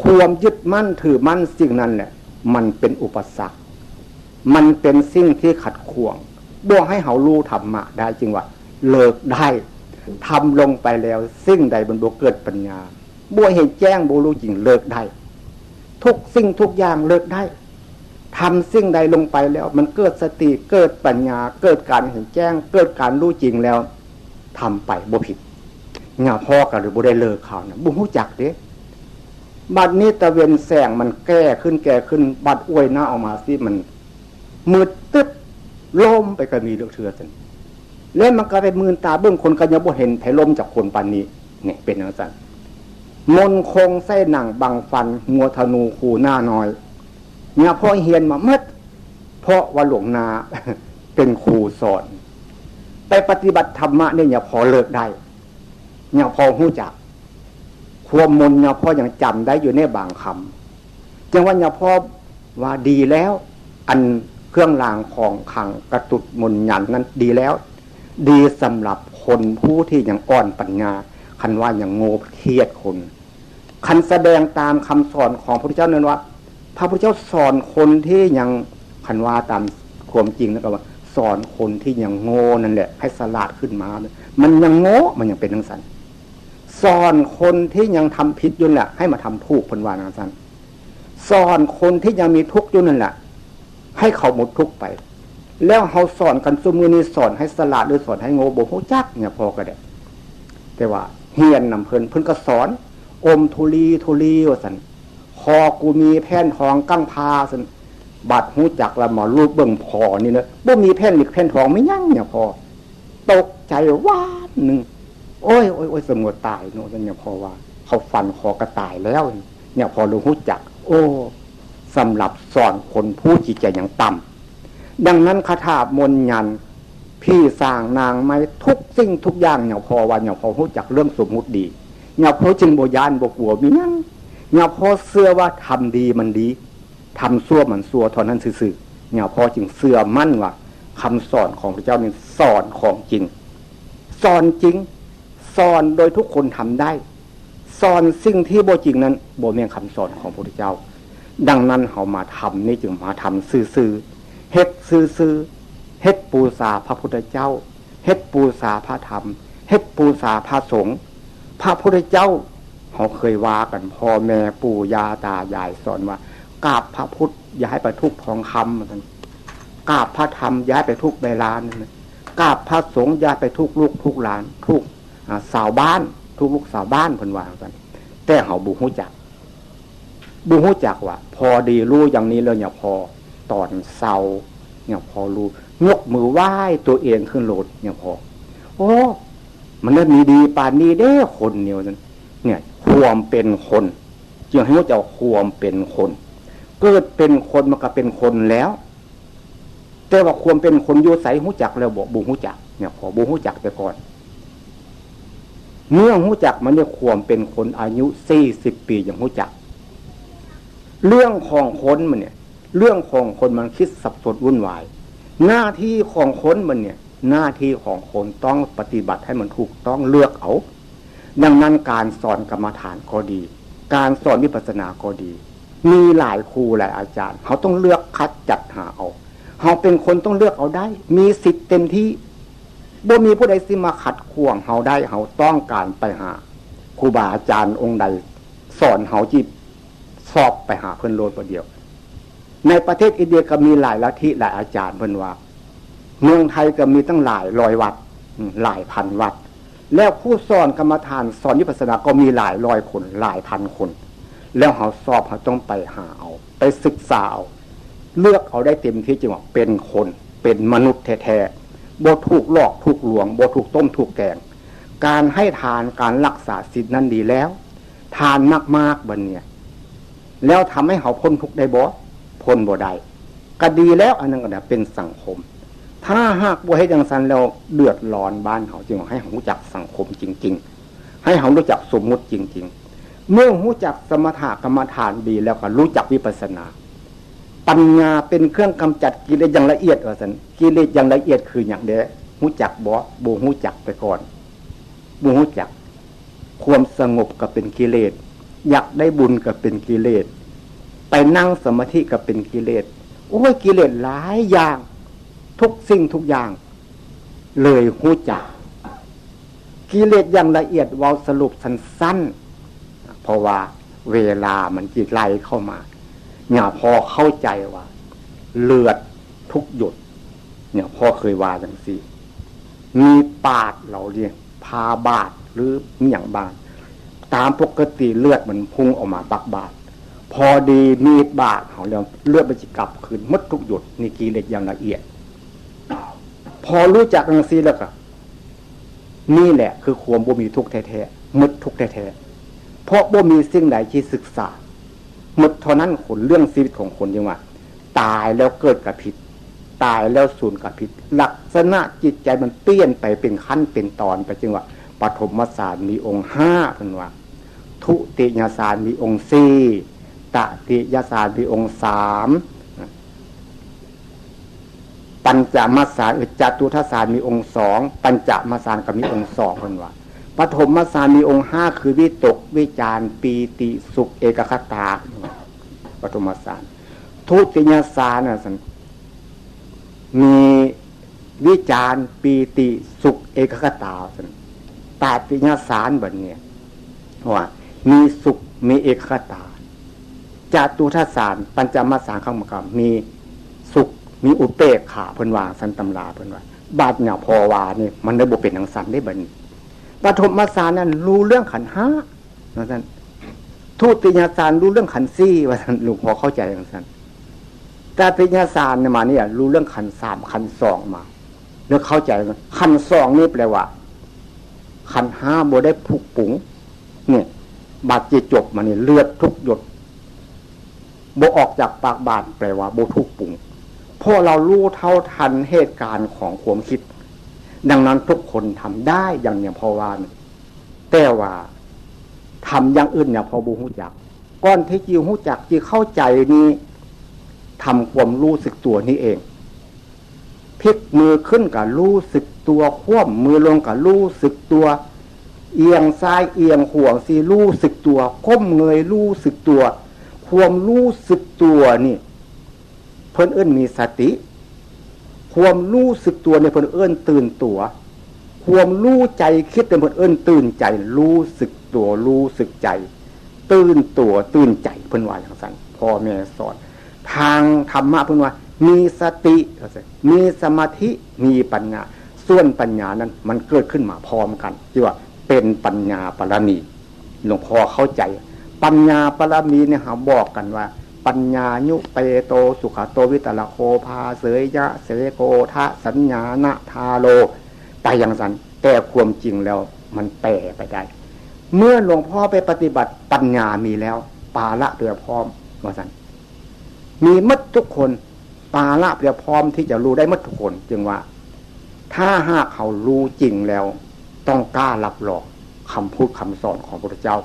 ความยึดมั่นถือมั่นสิ่งนั้นแหละ มันเป็นอุปสรรค มันเป็นสิ่งที่ขัดขวาง บ่ให้เขารู้ธรรมะได้ จึงว่าเลิกได้ ทำลงไปแล้ว สิ่งใดมันบ่เกิดปัญญา บ่เห็นแจ้ง บ่รู้จริง เลิกได้ ทุกสิ่งทุกอย่างเลิกได้ ทำสิ่งใดลงไปแล้ว มันเกิดสติ เกิดปัญญา เกิดการเห็นแจ้ง เกิดการรู้จริงแล้ว ทำไปบ่ผิด หลวงพ่อก็เลยบ่ได้เลิกเขานะ บ่ฮู้จักเด้ บัดนี้ตะเวนแสงมันแก่ขึ้น แก่ขึ้น บัดอวยหน้าออกมาสิ มันมืดตึ๊บ ล้มไปก็มีเทื่อซั่น แล้วมันก็ไปมืนตาเบิ่งคนก็ยังบ่เห็นไผล้มจากคนปานนี้ เนี่ยเป็นจั่งซั่น มนคงใส่หนังบังฟัน งัวธนูคูหน้าน้อย เนี่ยพ่อเฮียนมาหมด เพราะว่าหลวงนา เป็นครูสอน ไปปฏิบัติธรรมะเนี่ยเนี่ยพอเลิกได้ เนี่ยพอฮู้จัก ความมนเนี่ยพอยังจำได้อยู่ในบางคำ จังว่าเนี่ยพอว่าดีแล้ว อันเครื่องรางของขลังกระตุดมนยันนั้นดีแล้ว ดีสำหรับคนผู้ที่ยังอ่อนปัญญา คันว่ายังโง่เทียดคน คันแสดงตามคำสอนของพระพุทธเจ้านั้นว่า พระพุทธเจ้าสอนคนที่ยัง คันว่าตามความจริงนะก็ว่า สอนคนที่ยังโง่นั่นแหละ ให้ฉลาดขึ้นมา มันยังโง่ มันยังเป็นจั่งซั่น สอนคนที่ยังทำผิดอยู่นั่นแหละ ให้มาทำถูก เพิ่นว่าจั่งซั่น สอนคนที่ยังมีทุกข์อยู่นั่นแหละ ให้เขาหมดทุกข์ไป แล้วเฮาสอนกันซุมื้อนี้ สอนให้ฉลาดหรือสอนให้โง่บ่ฮู้จัก เนี่ยพ่อก็ได้ แต่ว่าเฮียนนำเพิ่น เพิ่นก็สอน อมธุลีธุลีว่าซั่น คอกูมีแผ่นทองกังพาซั่น บัดฮู้จักแล้วมาลูบเบิ่งพ่อนี่นะ บ่มีแผ่นเหล็กแผ่นทองมีหยัง เนี่ยพ่อ ตกใจวาดหนึ่ง โอ้ย โอ้ย โอ้ย สมมุติตายเนาะ เนี่ยพ่อว่า เขาฟันคอก็ตายแล้ว เนี่ยพ่อรู้ฮู้จัก โอ้ สำหรับสอนคนผู้จิตใจยังต่ำ ดังนั้นคาถามนยัน ผีสางนางไม้ทุกสิ่งทุกอย่าง เนี่ยพ่อว่า เนี่ยพ่อฮู้จักเรื่องสมมุติดี เนี่ยพ่อจึงบ่ย้านบ่กลัวมีหยัง เนี่ยพ่อเชื่อว่าทำดีมันดี ทำชั่วมันชั่วเท่านั้นซื่อๆ เนี่ยพ่อจึงเชื่อมั่นว่าคำสอนของพระเจ้านี่สอนของจริง สอนจริง สอนโดยทุกคนทำได้ สอนสิ่งที่บ่จริงนั้นบ่แม่นคำสอนของพระพุทธเจ้า ดังนั้นเฮามาทำนี่จึงมาทำซื่อๆ เฮ็ดซื่อๆ เฮ็ดปูชาพระพุทธเจ้า เฮ็ดปูชาพระธรรม เฮ็ดปูชาพระสงฆ์ พระพุทธเจ้า เฮาเคยว่ากัน พ่อแม่ปู่ย่าตายายสอนว่า กราบพระพุทธอย่าให้ไปทุบทองคำ ว่าซั่น กราบพระธรรมอย่าให้ไปทุบใบลาน กราบพระสงฆ์อย่าไปทุบลูกทุบหลาน ทุบ อ่า ชาวบ้าน ทุบลูกชาวบ้าน เพิ่นว่าซั่น แต่เฮาบ่ฮู้จัก บ่ฮู้จักว่า พอดีรู้อย่างนี้แล้วเนี่ยพ่อ ตอนเช้าเนี่ยพ่อรู้ ยกมือไหว้ตัวเองขึ้นโลดเนี่ยพ่อ โอ้ มันได้มีดีปานนี้เด้คนเนี่ย เนี่ย ความเป็นคน จึงให้รู้จักความเป็นคน เกิดเป็นคนมันก็เป็นคนแล้ว แต่ว่าความเป็นคนอยู่ไสฮู้จักแล้วบ่ บ่ฮู้จัก เนี่ยพ่อ บ่ฮู้จักแต่ก่อน เมื่อฮู้จักมันเนี่ย ความเป็นคนอายุสี่สิบปียังฮู้จัก เรื่องของคนมันเนี่ย เรื่องของคนมันคิดสับสนวุ่นวาย หน้าที่ของคนมันเนี่ย หน้าที่ของคนต้องปฏิบัติให้มันถูกต้อง เลือกเอา ดังนั้นการสอนกรรมฐานก็ดี การสอนวิปัสสนาก็ดี มีหลายครูหลายอาจารย์ เขาต้องเลือกคัดจัดหาเอา เขาเป็นคนต้องเลือกเอาได้ มีสิทธิ์เต็มที่ บ่มีผู้ใดสิมาขัดขวางเขาได้ เขาต้องการไปหาครูบาอาจารย์องค์ใด สอนเขาจิบสอบไปหาเพิ่นโลดประเดี๋ยว ในประเทศอินเดียก็มีหลายลัทธิหลายอาจารย์เพิ่นว่า เมืองไทยก็มีตั้งหลายร้อยวัด อืม หลายพันวัด แล้วผู้สอนกรรมฐานสอนวิปัสสนาก็มีหลายร้อยคน หลายพันคน แล้วเขาสอบเขาต้องไปหาเอา ไปศึกษาเอา เลือกเอาได้เต็มที่ จึงว่าเป็นคน เป็นมนุษย์แท้ๆ บ่ถูกหลอกถูกลวง บ่ถูกต้มถูกแกง การให้ทาน การรักษาศีลนั้นดีแล้ว ทานมากๆ บัดเนี่ย แล้วทำให้เขาพ้นทุกข์ได้บ่ พ้นบ่ได้ ก็ดีแล้ว อันนั้นก็นะเป็นสังคม ถ้าหากบ่เฮ็ดจั่งซั้นแล้วเดือดร้อนบ้านเขา จึงให้เขารู้จักสังคมจริงๆ ให้เขารู้จักสมมุติจริงๆ เมื่อรู้จักสมถะกรรมฐานดีแล้วก็รู้จักวิปัสสนา ปัญญาเป็นเครื่องกำจัดกิเลสอย่างละเอียด ว่าซั่น กิเลสอย่างละเอียดคือหยังแด้ รู้จักบ่ บ่รู้จักไปก่อน บ่รู้จัก ความสงบก็เป็นกิเลส อยากได้บุญก็เป็นกิเลส ไปนั่งสมาธิก็เป็นกิเลส โอ้ย กิเลสหลายอย่าง ทุกสิ่งทุกอย่าง เลยรู้จัก กิเลสอย่างละเอียด เว้าสรุปสั้นๆ เพราะว่าเวลามันจิไล่เข้ามา เนี่ยพ่อเข้าใจว่าเลือดทุกหยด เนี่ยพ่อเคยว่าจั่งซี้ มีดบาดเราเนี่ย พาบาดหรือมีหยังบาด ตามปกติเลือดมันพุ่งออกมาบักบาด พอดีมีดบาดเขาแล้ว เลือดมันจะกลับคืนหมดทุกหยด นี่กิเลสอย่างละเอียด พอรู้จักจั่งซี้แล้วก็ นี่แหละคือความบ่มีทุกข์แท้ๆ หมดทุกข์แท้ๆ เพราะบ่มีสิ่งใดที่ศึกษา หมดเท่านั้นคน เรื่องชีวิตของคนยังว่า ตายแล้วเกิดกับผิด ตายแล้วสูญกับผิด ลักษณะจิตใจมันเปลี่ยนไปเป็นขั้นเป็นตอนไป จึงว่าปฐมฌานมีองค์ห้า เพิ่นว่า ทุติยฌานมีองค์สี่ ตติยฌานมีองค์สาม ปัญจมฌาน เออ จตุตถฌานมีองค์สอง ปัญจมฌานก็มีองค์สอง เพิ่นว่า ปฐมฌานมีองค์ห้า คือวิตก วิจาร ปีติ สุข เอกัคคตา ปฐมฌาน ทุติยฌานน่ะ มีวิจาร ปีติ สุข เอกัคคตา ตติยฌานบัดเนี่ย ว่ามีสุข มีเอกัคคตา จตุตถฌาน ปัญจมฌาน ข้างมันก็มีสุข มีอุเปกขา เพิ่นว่าซั่น ตำราเพิ่นว่า บาดเนี่ยพอว่านี่มันได้บ่เป็นจังซั่นเด้บัดนี้ ปฐมฌานนั้นรู้เรื่องขันธ์ห้า ว่าซั่น ทุติยฌานรู้เรื่องขันธ์สี่ ว่าซั่น หลวงพ่อเข้าใจจังซั่น ตติยฌานเนี่ยมาเนี่ยรู้เรื่องขันธ์สาม ขันธ์สองมา แล้วเข้าใจว่าขันธ์สองนี่แปลว่า ขันธ์ห้าบ่ได้ถูกปรุง เนี่ย บาดเจ็บจบมานี่เลือดทุกหยด บ่ออกจากปากบาด แปลว่าบ่ถูกปรุง เพราะเรารู้เท่าทันเหตุการณ์ของความคิด ดังนั้นทุกคนทำได้อย่างเนี่ยพอว่านี่ แต่ว่าทำอย่างอื่นเนี่ยพอบ่ฮู้จัก ก่อนที่จะฮู้จักจะเข้าใจนี่ ทำความรู้สึกตัวนี่เอง พลิกมือขึ้นก็รู้สึกตัว คว่ำมือลงก็รู้สึกตัว เอียงซ้ายเอียงขวาสิรู้สึกตัว ก้มเงยรู้สึกตัว ความรู้สึกตัวนี่ เพิ่นเอิ้นมีสติ ความรู้สึกตัวเนี่ยเพิ่นเอิ้นตื่นตัว ความรู้ใจคิดเนี่ยเพิ่นเอิ้นตื่นใจ รู้สึกตัว รู้สึกใจ ตื่นตัว ตื่นใจ เพิ่นว่าจังซั่น พ่อแม่สอน ทางธรรมะเพิ่นว่า มีสติ มีสมาธิ มีปัญญา ส่วนปัญญานั้นมันเกิดขึ้นมาพร้อมกัน ที่ว่าเป็นปัญญาปารมี หลวงพ่อเข้าใจ ปัญญาปารมีเนี่ยเขาบอกกันว่า ปัญญายุเปโตสุขโตวิตรโคภาเสยยะเสโกทะสัญญาณทาโร ไปอย่างนั้น แต่ความจริงแล้วมันแปรไปได้ เมื่อหลวงพ่อไปปฏิบัติ ปัญญามีแล้ว ปาละเตรียมพร้อม ว่าซั่น มีหมดทุกคน ปาละเตรียมพร้อมที่จะรู้ได้หมดทุกคน จึงว่า ถ้าหากเขารู้จริงแล้ว ต้องกล้ารับรองคำพูดคำสอนของพระพุทธเจ้า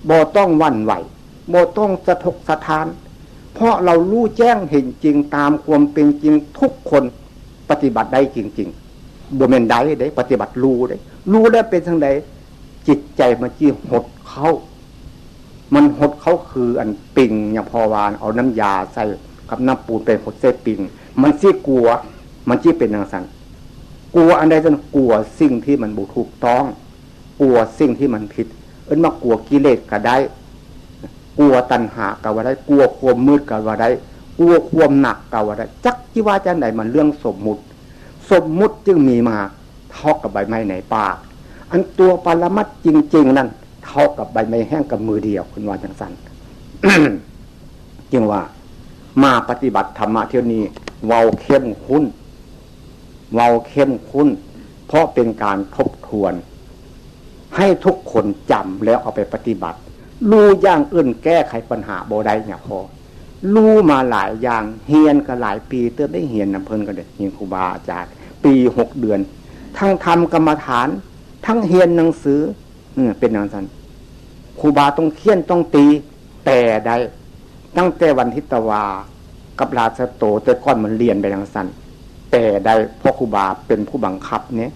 บ่ต้องหวั่นไหว บ่ต้องสะทกสะท้าน เพราะเรารู้แจ้งเห็นจริงตามความเป็นจริง ทุกคนปฏิบัติได้จริงๆ บ่แม่นได้เด้ ปฏิบัติรู้เด้ รู้แล้วเป็นจั่งใด จิตใจมันสิหดเข้า มันหดเข้าคืออันปิง อย่างพอว่าเอาน้ำยาใส่กับน้ำปูนไปหดใส่ปิง มันสิกลัว มันสิเป็นจั่งซั่น กลัวอันใดซั่น กลัวสิ่งที่มันบ่ถูกต้อง กลัวสิ่งที่มันผิด เอิ้นว่ากลัวกิเลสก็ได้ กลัวตัณหาก็ว่าได้ กลัวความมืดก็ว่าได้ กลัวความหนักก็ว่าได้ จักสิว่าจั่งใด มันเรื่องสมมุติ สมมุติจึงมีมาเท่ากับใบไม้ในป่า อันตัวปรมัตถ์จริงๆ นั่น เท่ากับใบไม้แห้งกับมือเดียว เพิ่นว่าจั่งซั่น จึงว่ามาปฏิบัติธรรมะเที่ยวนี้ เว้าเข้มข้น เว้าเข้มข้น เพราะเป็นการทบทวน ให้ทุกคนจำแล้วเอาไปปฏิบัติ รู้อย่างอื่นแก้ไขปัญหาบ่ได้เนี่ยพอ รู้มาหลายอย่าง เฮียนก็หลายปีเติบได้ เฮียนนำเพิ่นก็ได้ เฮียนครูบาอาจารย์ ปีหกเดือน ทั้งทำกรรมฐาน ทั้งเฮียนหนังสือ เออ เป็นจั่งซั่น ครูบาต้องเฆี่ยนต้องตี แต่ได้ ตั้งแต่วันทิตวากับราชโต แต่ก่อนมันเรียนไปจั่งซั่น แต่ได้ เพราะครูบาเป็นผู้บังคับเนี่ย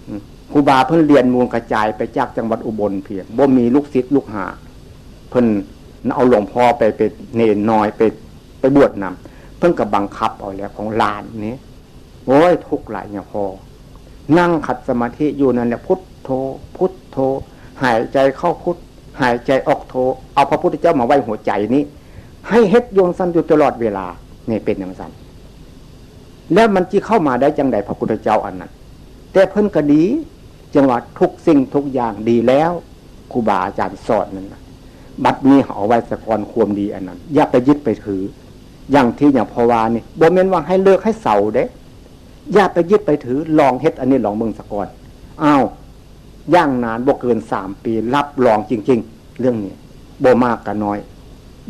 อืม ครูบาเพิ่นเรียนมูลกระจายไปจากจังหวัดอุบลเพียง บ่มีลูกศิษย์ลูกหา เพิ่นเอาหลวงพ่อไป ไปเณรน้อยไป ไปบวชนำ เพิ่นก็บังคับเอาแล้วของหลานนี่ โอ้ย ทุกข์หลายเนี่ยพอ นั่งขัดสมาธิอยู่นั่นแหละ พุทโธ พุทโธ หายใจเข้าพุท หายใจออกโธ เอาพระพุทธเจ้ามาไว้หัวใจนี้ ให้เฮ็ดอยู่จั่งซั่นอยู่ตลอดเวลา นี่เป็นจั่งซั่น แล้วมันสิเข้ามาได้จั่งใดพระพุทธเจ้าอันนั้น แต่เพิ่นก็ดี จั่งว่าทุกสิ่งทุกอย่างดีแล้ว ครูบาอาจารย์สอนนั่นน่ะ บัดนี้เอาไว้ซะก่อนความดีอันนั้น อย่าไปยึดไปถือ อย่างที่อย่างพอว่านี่ บ่แม่นว่าให้เลิกให้เซาเด้ อย่าไปยึดไปถือ ลองเฮ็ดอันนี้ลองเบิ่งซะก่อน อ้าว อย่างนานบ่เกินสามปี รับรองจริงๆ เรื่องนี้ บ่มากก็น้อย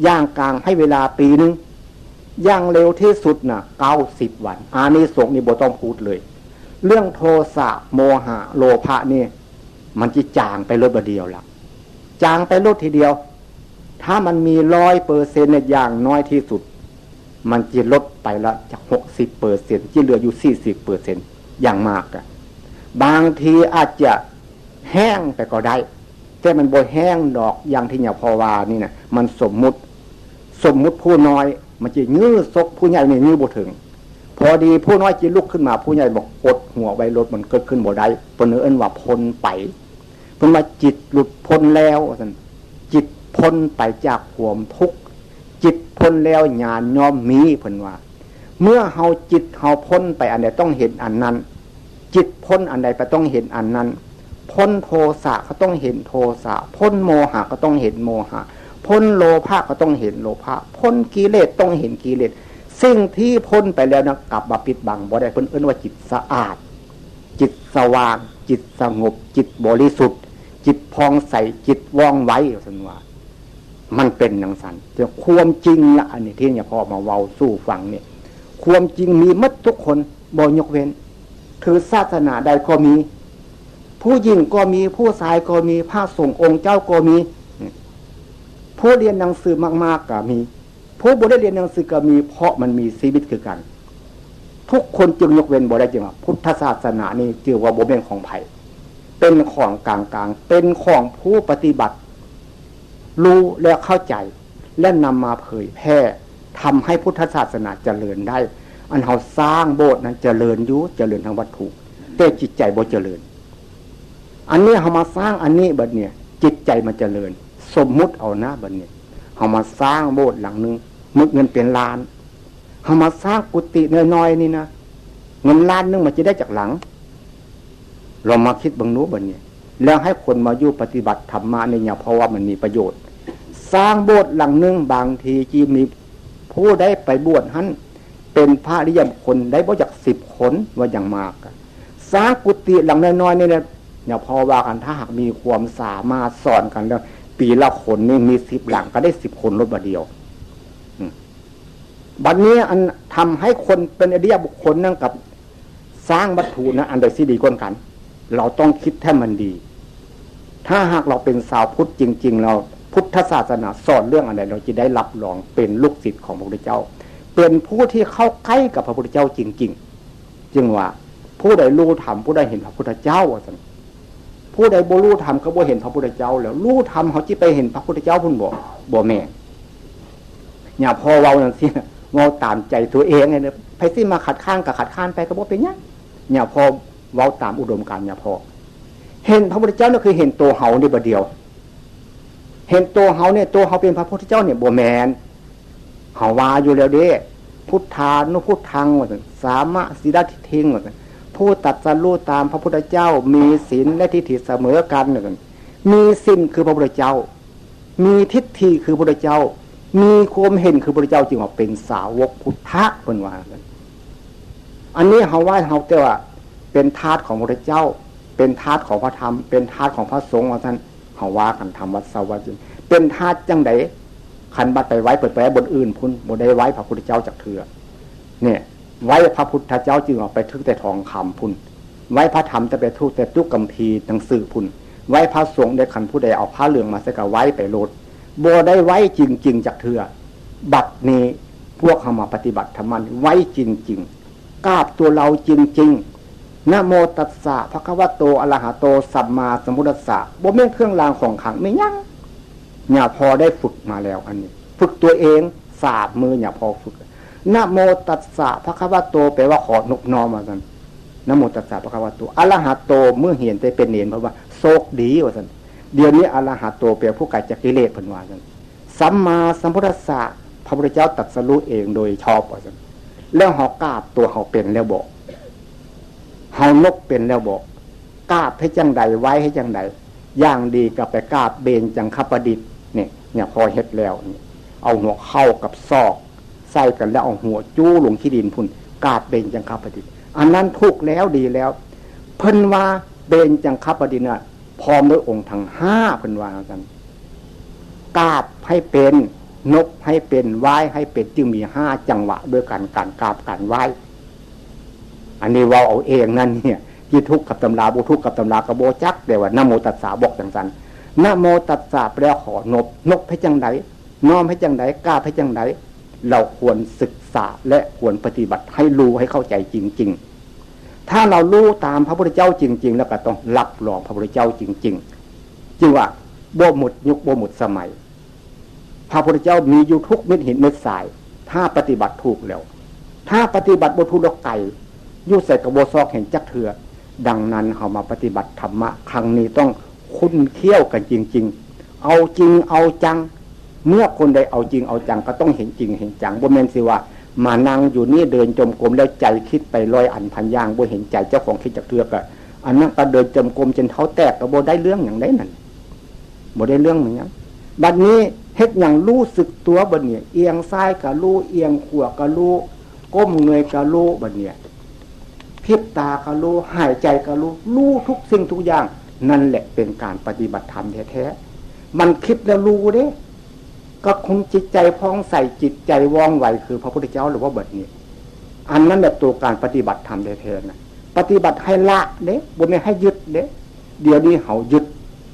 อย่างกลางให้เวลาปีหนึ่ง อย่างเร็วที่สุดน่ะ เก้าสิบวัน อานิสงส์นี่บ่ต้องพูดเลย เรื่องโทสะ โมหะ โลภะนี่ มันจะจางไปลดบาดเดียวละ จางไปลดทีเดียว ถ้ามันมีร้อยเปอร์เซ็นต์เนี่ย อย่างน้อยที่สุด มันจะลดไปละจากหกสิบเปอร์เซ็นต์ จะเหลืออยู่สี่สิบเปอร์เซ็นต์ อย่างมากอะ บางทีอาจจะแห้งไปก็ได้ แต่มันบ่แห้งดอก อย่างที่หลวงพ่อว่านี่นะ มันสมมุติ สมมุติผู้น้อย มันจะยื้อซกผู้ใหญ่นี่ยื้อบ่ถึง พอดีผู้น้อยจะลุกขึ้นมา ผู้ใหญ่บอกกดหัวไว้ลด มันเกิดขึ้นบ่ได้ เพิ่นเอิ้นว่าพ้นไป เพิ่นว่าจิตหลุดพ้นแล้วว่าซั่น จิตพ้นไปจากความทุกข์ จิตพ้นแล้วญาณย่อมมี เพิ่นว่า เมื่อเฮาจิตเฮาพ้นไปอันใดต้องเห็นอันนั้น จิตพ้นอันใดไปต้องเห็นอันนั้น พ้นโทสะก็ต้องเห็นโทสะ พ้นโมหะก็ต้องเห็นโมหะ พ้นโลภะก็ต้องเห็นโลภะ พ้นกิเลสต้องเห็นกิเลส สิ่งที่พ้นไปแล้วนะกลับมาปิดบังบ่ได้ เพิ่นเอิ้นว่าจิตสะอาด จิตสว่าง จิตสงบ จิตบริสุทธิ์ จิตผ่องใส จิตว่องไว ว่าซั่นว่า มันเป็นจั่งซั้น แต่ความจริงละ อันนี้ที่หลวงพ่อมาเว้าสู่ฟังเนี่ย ความจริงมีหมดทุกคน บ่ยกเว้น ถือศาสนาใดก็มี ผู้หญิงก็มี ผู้ชายก็มี พระสงฆ์องค์เจ้าก็มี ผู้เรียนหนังสือมากๆ ก็มี ผู้บ่ได้เรียนหนังสือก็มี เพราะมันมีชีวิตคือกัน ทุกคนจึงยกเว้นบ่ได้ จึงว่าพุทธศาสนานี่ถือว่าบ่แม่นของไผ เป็นของกลางๆ เป็นของผู้ปฏิบัติ รู้และเข้าใจ และนำมาเผยแพร่ ทำให้พุทธศาสนาเจริญได้ อันเฮาสร้างโบสถ์นั้นเจริญอยู่ เจริญทางวัตถุ แต่จิตใจบ่เจริญ อันนี้เฮามาสร้างอันนี้บัดเนี่ย จิตใจมันเจริญ สมมุติเอานะบัดเนี่ย เฮามาสร้างโบสถ์หลังหนึ่ง หมดเงินเป็นล้าน เฮามาสร้างกุฏิน้อยๆ นี่นะ เงินล้านหนึ่งมันจะได้จักหลัง ลองมาคิดเบิ่งดูบัดนี้ แล้วให้คนมาอยู่ปฏิบัติธรรมะนี่เนี่ย เพราะว่ามันมีประโยชน์ สร้างโบสถ์หลังหนึ่ง บางทีที่มีผู้ได้ไปบวชหั้น เป็นพระอริยบุคคลได้บ่จักสิบคน ว่าอย่างมากอะ สร้างกุฏิหลังน้อยๆ นี่นะ เนี่ย เพราะว่ากัน ถ้าหากมีความสามารถสอนกันแล้ว ปีละคนนี่มีสิบหลังก็ได้สิบคนลดบาดเดียว อืม บัดนี้อันทำให้คนเป็นอริยบุคคลนั่นกับสร้างวัตถุนะ อันใดสิดีกว่ากัน เราต้องคิดให้มันดี ถ้าหากเราเป็นชาวพุทธจริงๆ เราพุทธศาสนาสอนเรื่องอะไร เราจะได้รับรองเป็นลูกศิษย์ของพระพุทธเจ้า เป็นผู้ที่เข้าใกล้กับพระพุทธเจ้าจริงๆ จึงว่า ผู้ใดรู้ธรรม ผู้ใดเห็นพระพุทธเจ้า ว่าซั่น ผู้ใดบ่รู้ธรรมก็บ่เห็นพระพุทธเจ้า แล้วรู้ธรรมเขาจิไปเห็นพระพุทธเจ้าพุ้นบ่ บ่แม่น เนี่ย พ่อเว้าจั่งซี้ เว้าตามใจตัวเองไงเนี่ย ไผสิมาคัดค้านก็คัดค้านไปก็บ่เป็นหยัง เนี่ย พ่อเว้าตามอุดมการณ์ เนี่ย พ่อ เห็นพระพุทธเจ้านี่คือเห็นตัวเฮานี่บ่เดียว เห็นตัวเฮาเนี่ย ตัวเฮาเป็นพระพุทธเจ้าเนี่ย บ่แม่น เฮาว่าอยู่แล้วเด้ พุทธานุพุทธัง ว่าซั่น สามะสีลทิฏฐิง ว่าซั่น ผู้ตรัสรู้ตามพระพุทธเจ้า มีศีลและทิฏฐิเสมอกัน ว่าซั่น มีศีลคือพระพุทธเจ้า มีทิฏฐิคือพระพุทธเจ้า มีความเห็นคือพระพุทธเจ้า จึงว่าเป็นสาวกพุทธะ เพิ่นว่าซั่น อันนี้เฮาว่าเฮาแต่ว่าเป็นทาสของพระพุทธเจ้า เป็นทาสของพระธรรม เป็นทาสของพระสงฆ์ ว่าซั่น เฮาว่ากันธรรมวัสวะจริง เป็นทาสจั่งใด คันบัดไปไว้เปิดไปไว้บนอื่นพุ้น บ่ได้ไว้พระพุทธเจ้าจักเทื่อ เนี่ย ไว้พระพุทธเจ้าจึงเอาไปทึกแต่ทองคำพุ้น ไว้พระธรรมจะไปทึกแต่ตุ๊กคัมภีร์หนังสือพุ้น ไว้พระสงฆ์ได้ คันผู้ใดเอาผ้าเหลืองมาใส่ก็ไว้ไปโลด บ่ได้ไว้จริงๆ จักเทื่อ บัดนี้พวกเฮามาปฏิบัติธรรมะนี่ไว้จริงๆ กราบตัวเราจริงๆ นะโมตัสสะ ภะคะวะโต อะระหะโต สัมมาสัมพุทธัสสะ บ่แม่นเครื่องรางของขลัง แม่นหยัง เนี่ย พ่อได้ฝึกมาแล้ว อันนี้ ฝึกตัวเอง สามมื้อ เนี่ย พ่อฝึก นะโมตัสสะ ภะคะวะโต แปลว่าขอนบน้อม ว่าซั่น นะโมตัสสะ ภะคะวะโต อะระหะโต มื้อเฮียนแต่เป็นเณร เพราะว่าโชคดี ว่าซั่น เดี๋ยวนี้ อะระหะโต แปลผู้ไกลจากกิเลส เพิ่นว่าซั่น สัมมาสัมพุทธัสสะ พระพุทธเจ้าตรัสรู้เองโดยชอบ ว่าซั่น แล้วเฮากราบตัวเฮาเป็นแล้วบ่ เฮานบเป็นแล้วบ่ กราบเฮ็ดจั่งใด ไหว้เฮ็ดจั่งใด อย่างดีก็ไปกราบเบญจังคประดิษฐ์ เนี่ย เนี่ย พ่อเฮ็ดแล้วนี่ เอาหัวเข่ากับศอกใส่กัน แล้วเอาหัวจู้ลงขี้ดินพุ้น กราบเบญจังคประดิษฐ์ อันนั้นถูกแล้ว ดีแล้ว เพิ่นว่าเบญจังคประดิษฐ์น่ะ พร้อมด้วยองค์ทั้งห้า เพิ่นว่าจั่งซั้น กราบให้เป็น นบให้เป็น ไหว้ให้เป็น จึงมีห้าจังหวะด้วยกัน การกราบ การไหว้ อันนี้เว้าเอาเองนั่นเนี่ย สิถูกกับตำรา บ่ถูกกับตำราก็บ่จัก แต่ว่านะโมตัสสะบอกจั่งซั้น นะโมตัสสะแปลว่าขอนบ นบเฮ็ดจั่งใด น้อมเฮ็ดจั่งใด กราบเฮ็ดจั่งใด เราควรศึกษาและควรปฏิบัติให้รู้ให้เข้าใจจริงๆ ถ้าเรารู้ตามพระพุทธเจ้าจริงๆ แล้วก็ต้องรับรองพระพุทธเจ้าจริงๆ จึงว่าบ่หมดยุคบ่หมดสมัย พระพุทธเจ้ามีอยู่ทุกเม็ดหินเม็ดทราย ถ้าปฏิบัติถูกแล้ว ถ้าปฏิบัติบ่ถูกแล้วไกล อยู่ไสก็บ่ซอกเห็นจักเทื่อ ดังนั้นเฮามาปฏิบัติธรรมะครั้งนี้ต้องคุ้นเคี้ยวกันจริงๆ เอาจริงเอาจัง เมื่อคนใดเอาจริงเอาจังก็ต้องเห็นจริงเห็นจัง บ่แม่นสิว่ามานั่งอยู่นี่เดินจมกรมแล้วใจคิดไปร้อยอันพันอย่าง บ่เห็นใจเจ้าของคิดจักเทื่อก็ อันนั้นก็เดินจมกรมจนเท้าแตกก็บ่ได้เรื่องหยังได้นั่น บ่ได้เรื่องหยัง บัดนี้เฮ็ดหยังรู้สึกตัวบัดนี้ เอียงซ้ายก็รู้ เอียงขวาก็รู้ ก้มเงยก็รู้ บัดนี้พริบตาก็รู้ หายใจก็รู้ รู้ทุกสิ่งทุกอย่าง นั่นแหละเป็นการปฏิบัติธรรมแท้ๆ มันคิดแล้วรู้เด้ ก็คนจิตใจผ่องใส จิตใจว่องไว คือพระพุทธเจ้าหรือว่าบัดนี้ อันนั้นแหละตัวการปฏิบัติธรรมแท้ๆ นะ ปฏิบัติให้ละเด้ บ่แม่นให้ยึดเด้ เดี๋ยวนี้เฮายึด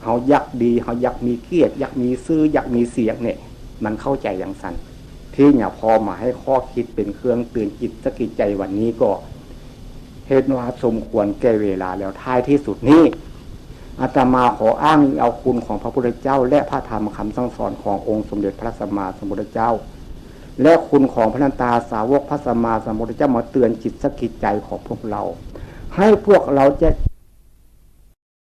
เฮาอยากดี เฮาอยากมีเกียรติ อยากมีชื่อ อยากมีเสียงเนี่ย มันเข้าใจจั่งซั้น ที่เนี่ยพอมาให้ข้อคิดเป็นเครื่องเตือนจิตสะกิดใจวันนี้ก็ เห็นว่าสมควรแก่เวลาแล้ว ท้ายที่สุดนี้ อาตมาขออ้างอิงเอาคุณของพระพุทธเจ้า และพระธรรมคำสั่งสอนขององค์สมเด็จพระสัมมาสัมพุทธเจ้า และคุณของพระนันตาสาวกพระสัมมาสัมพุทธเจ้ามาเตือนจิตสะกิดใจของพวกเรา ให้พวกเราจะ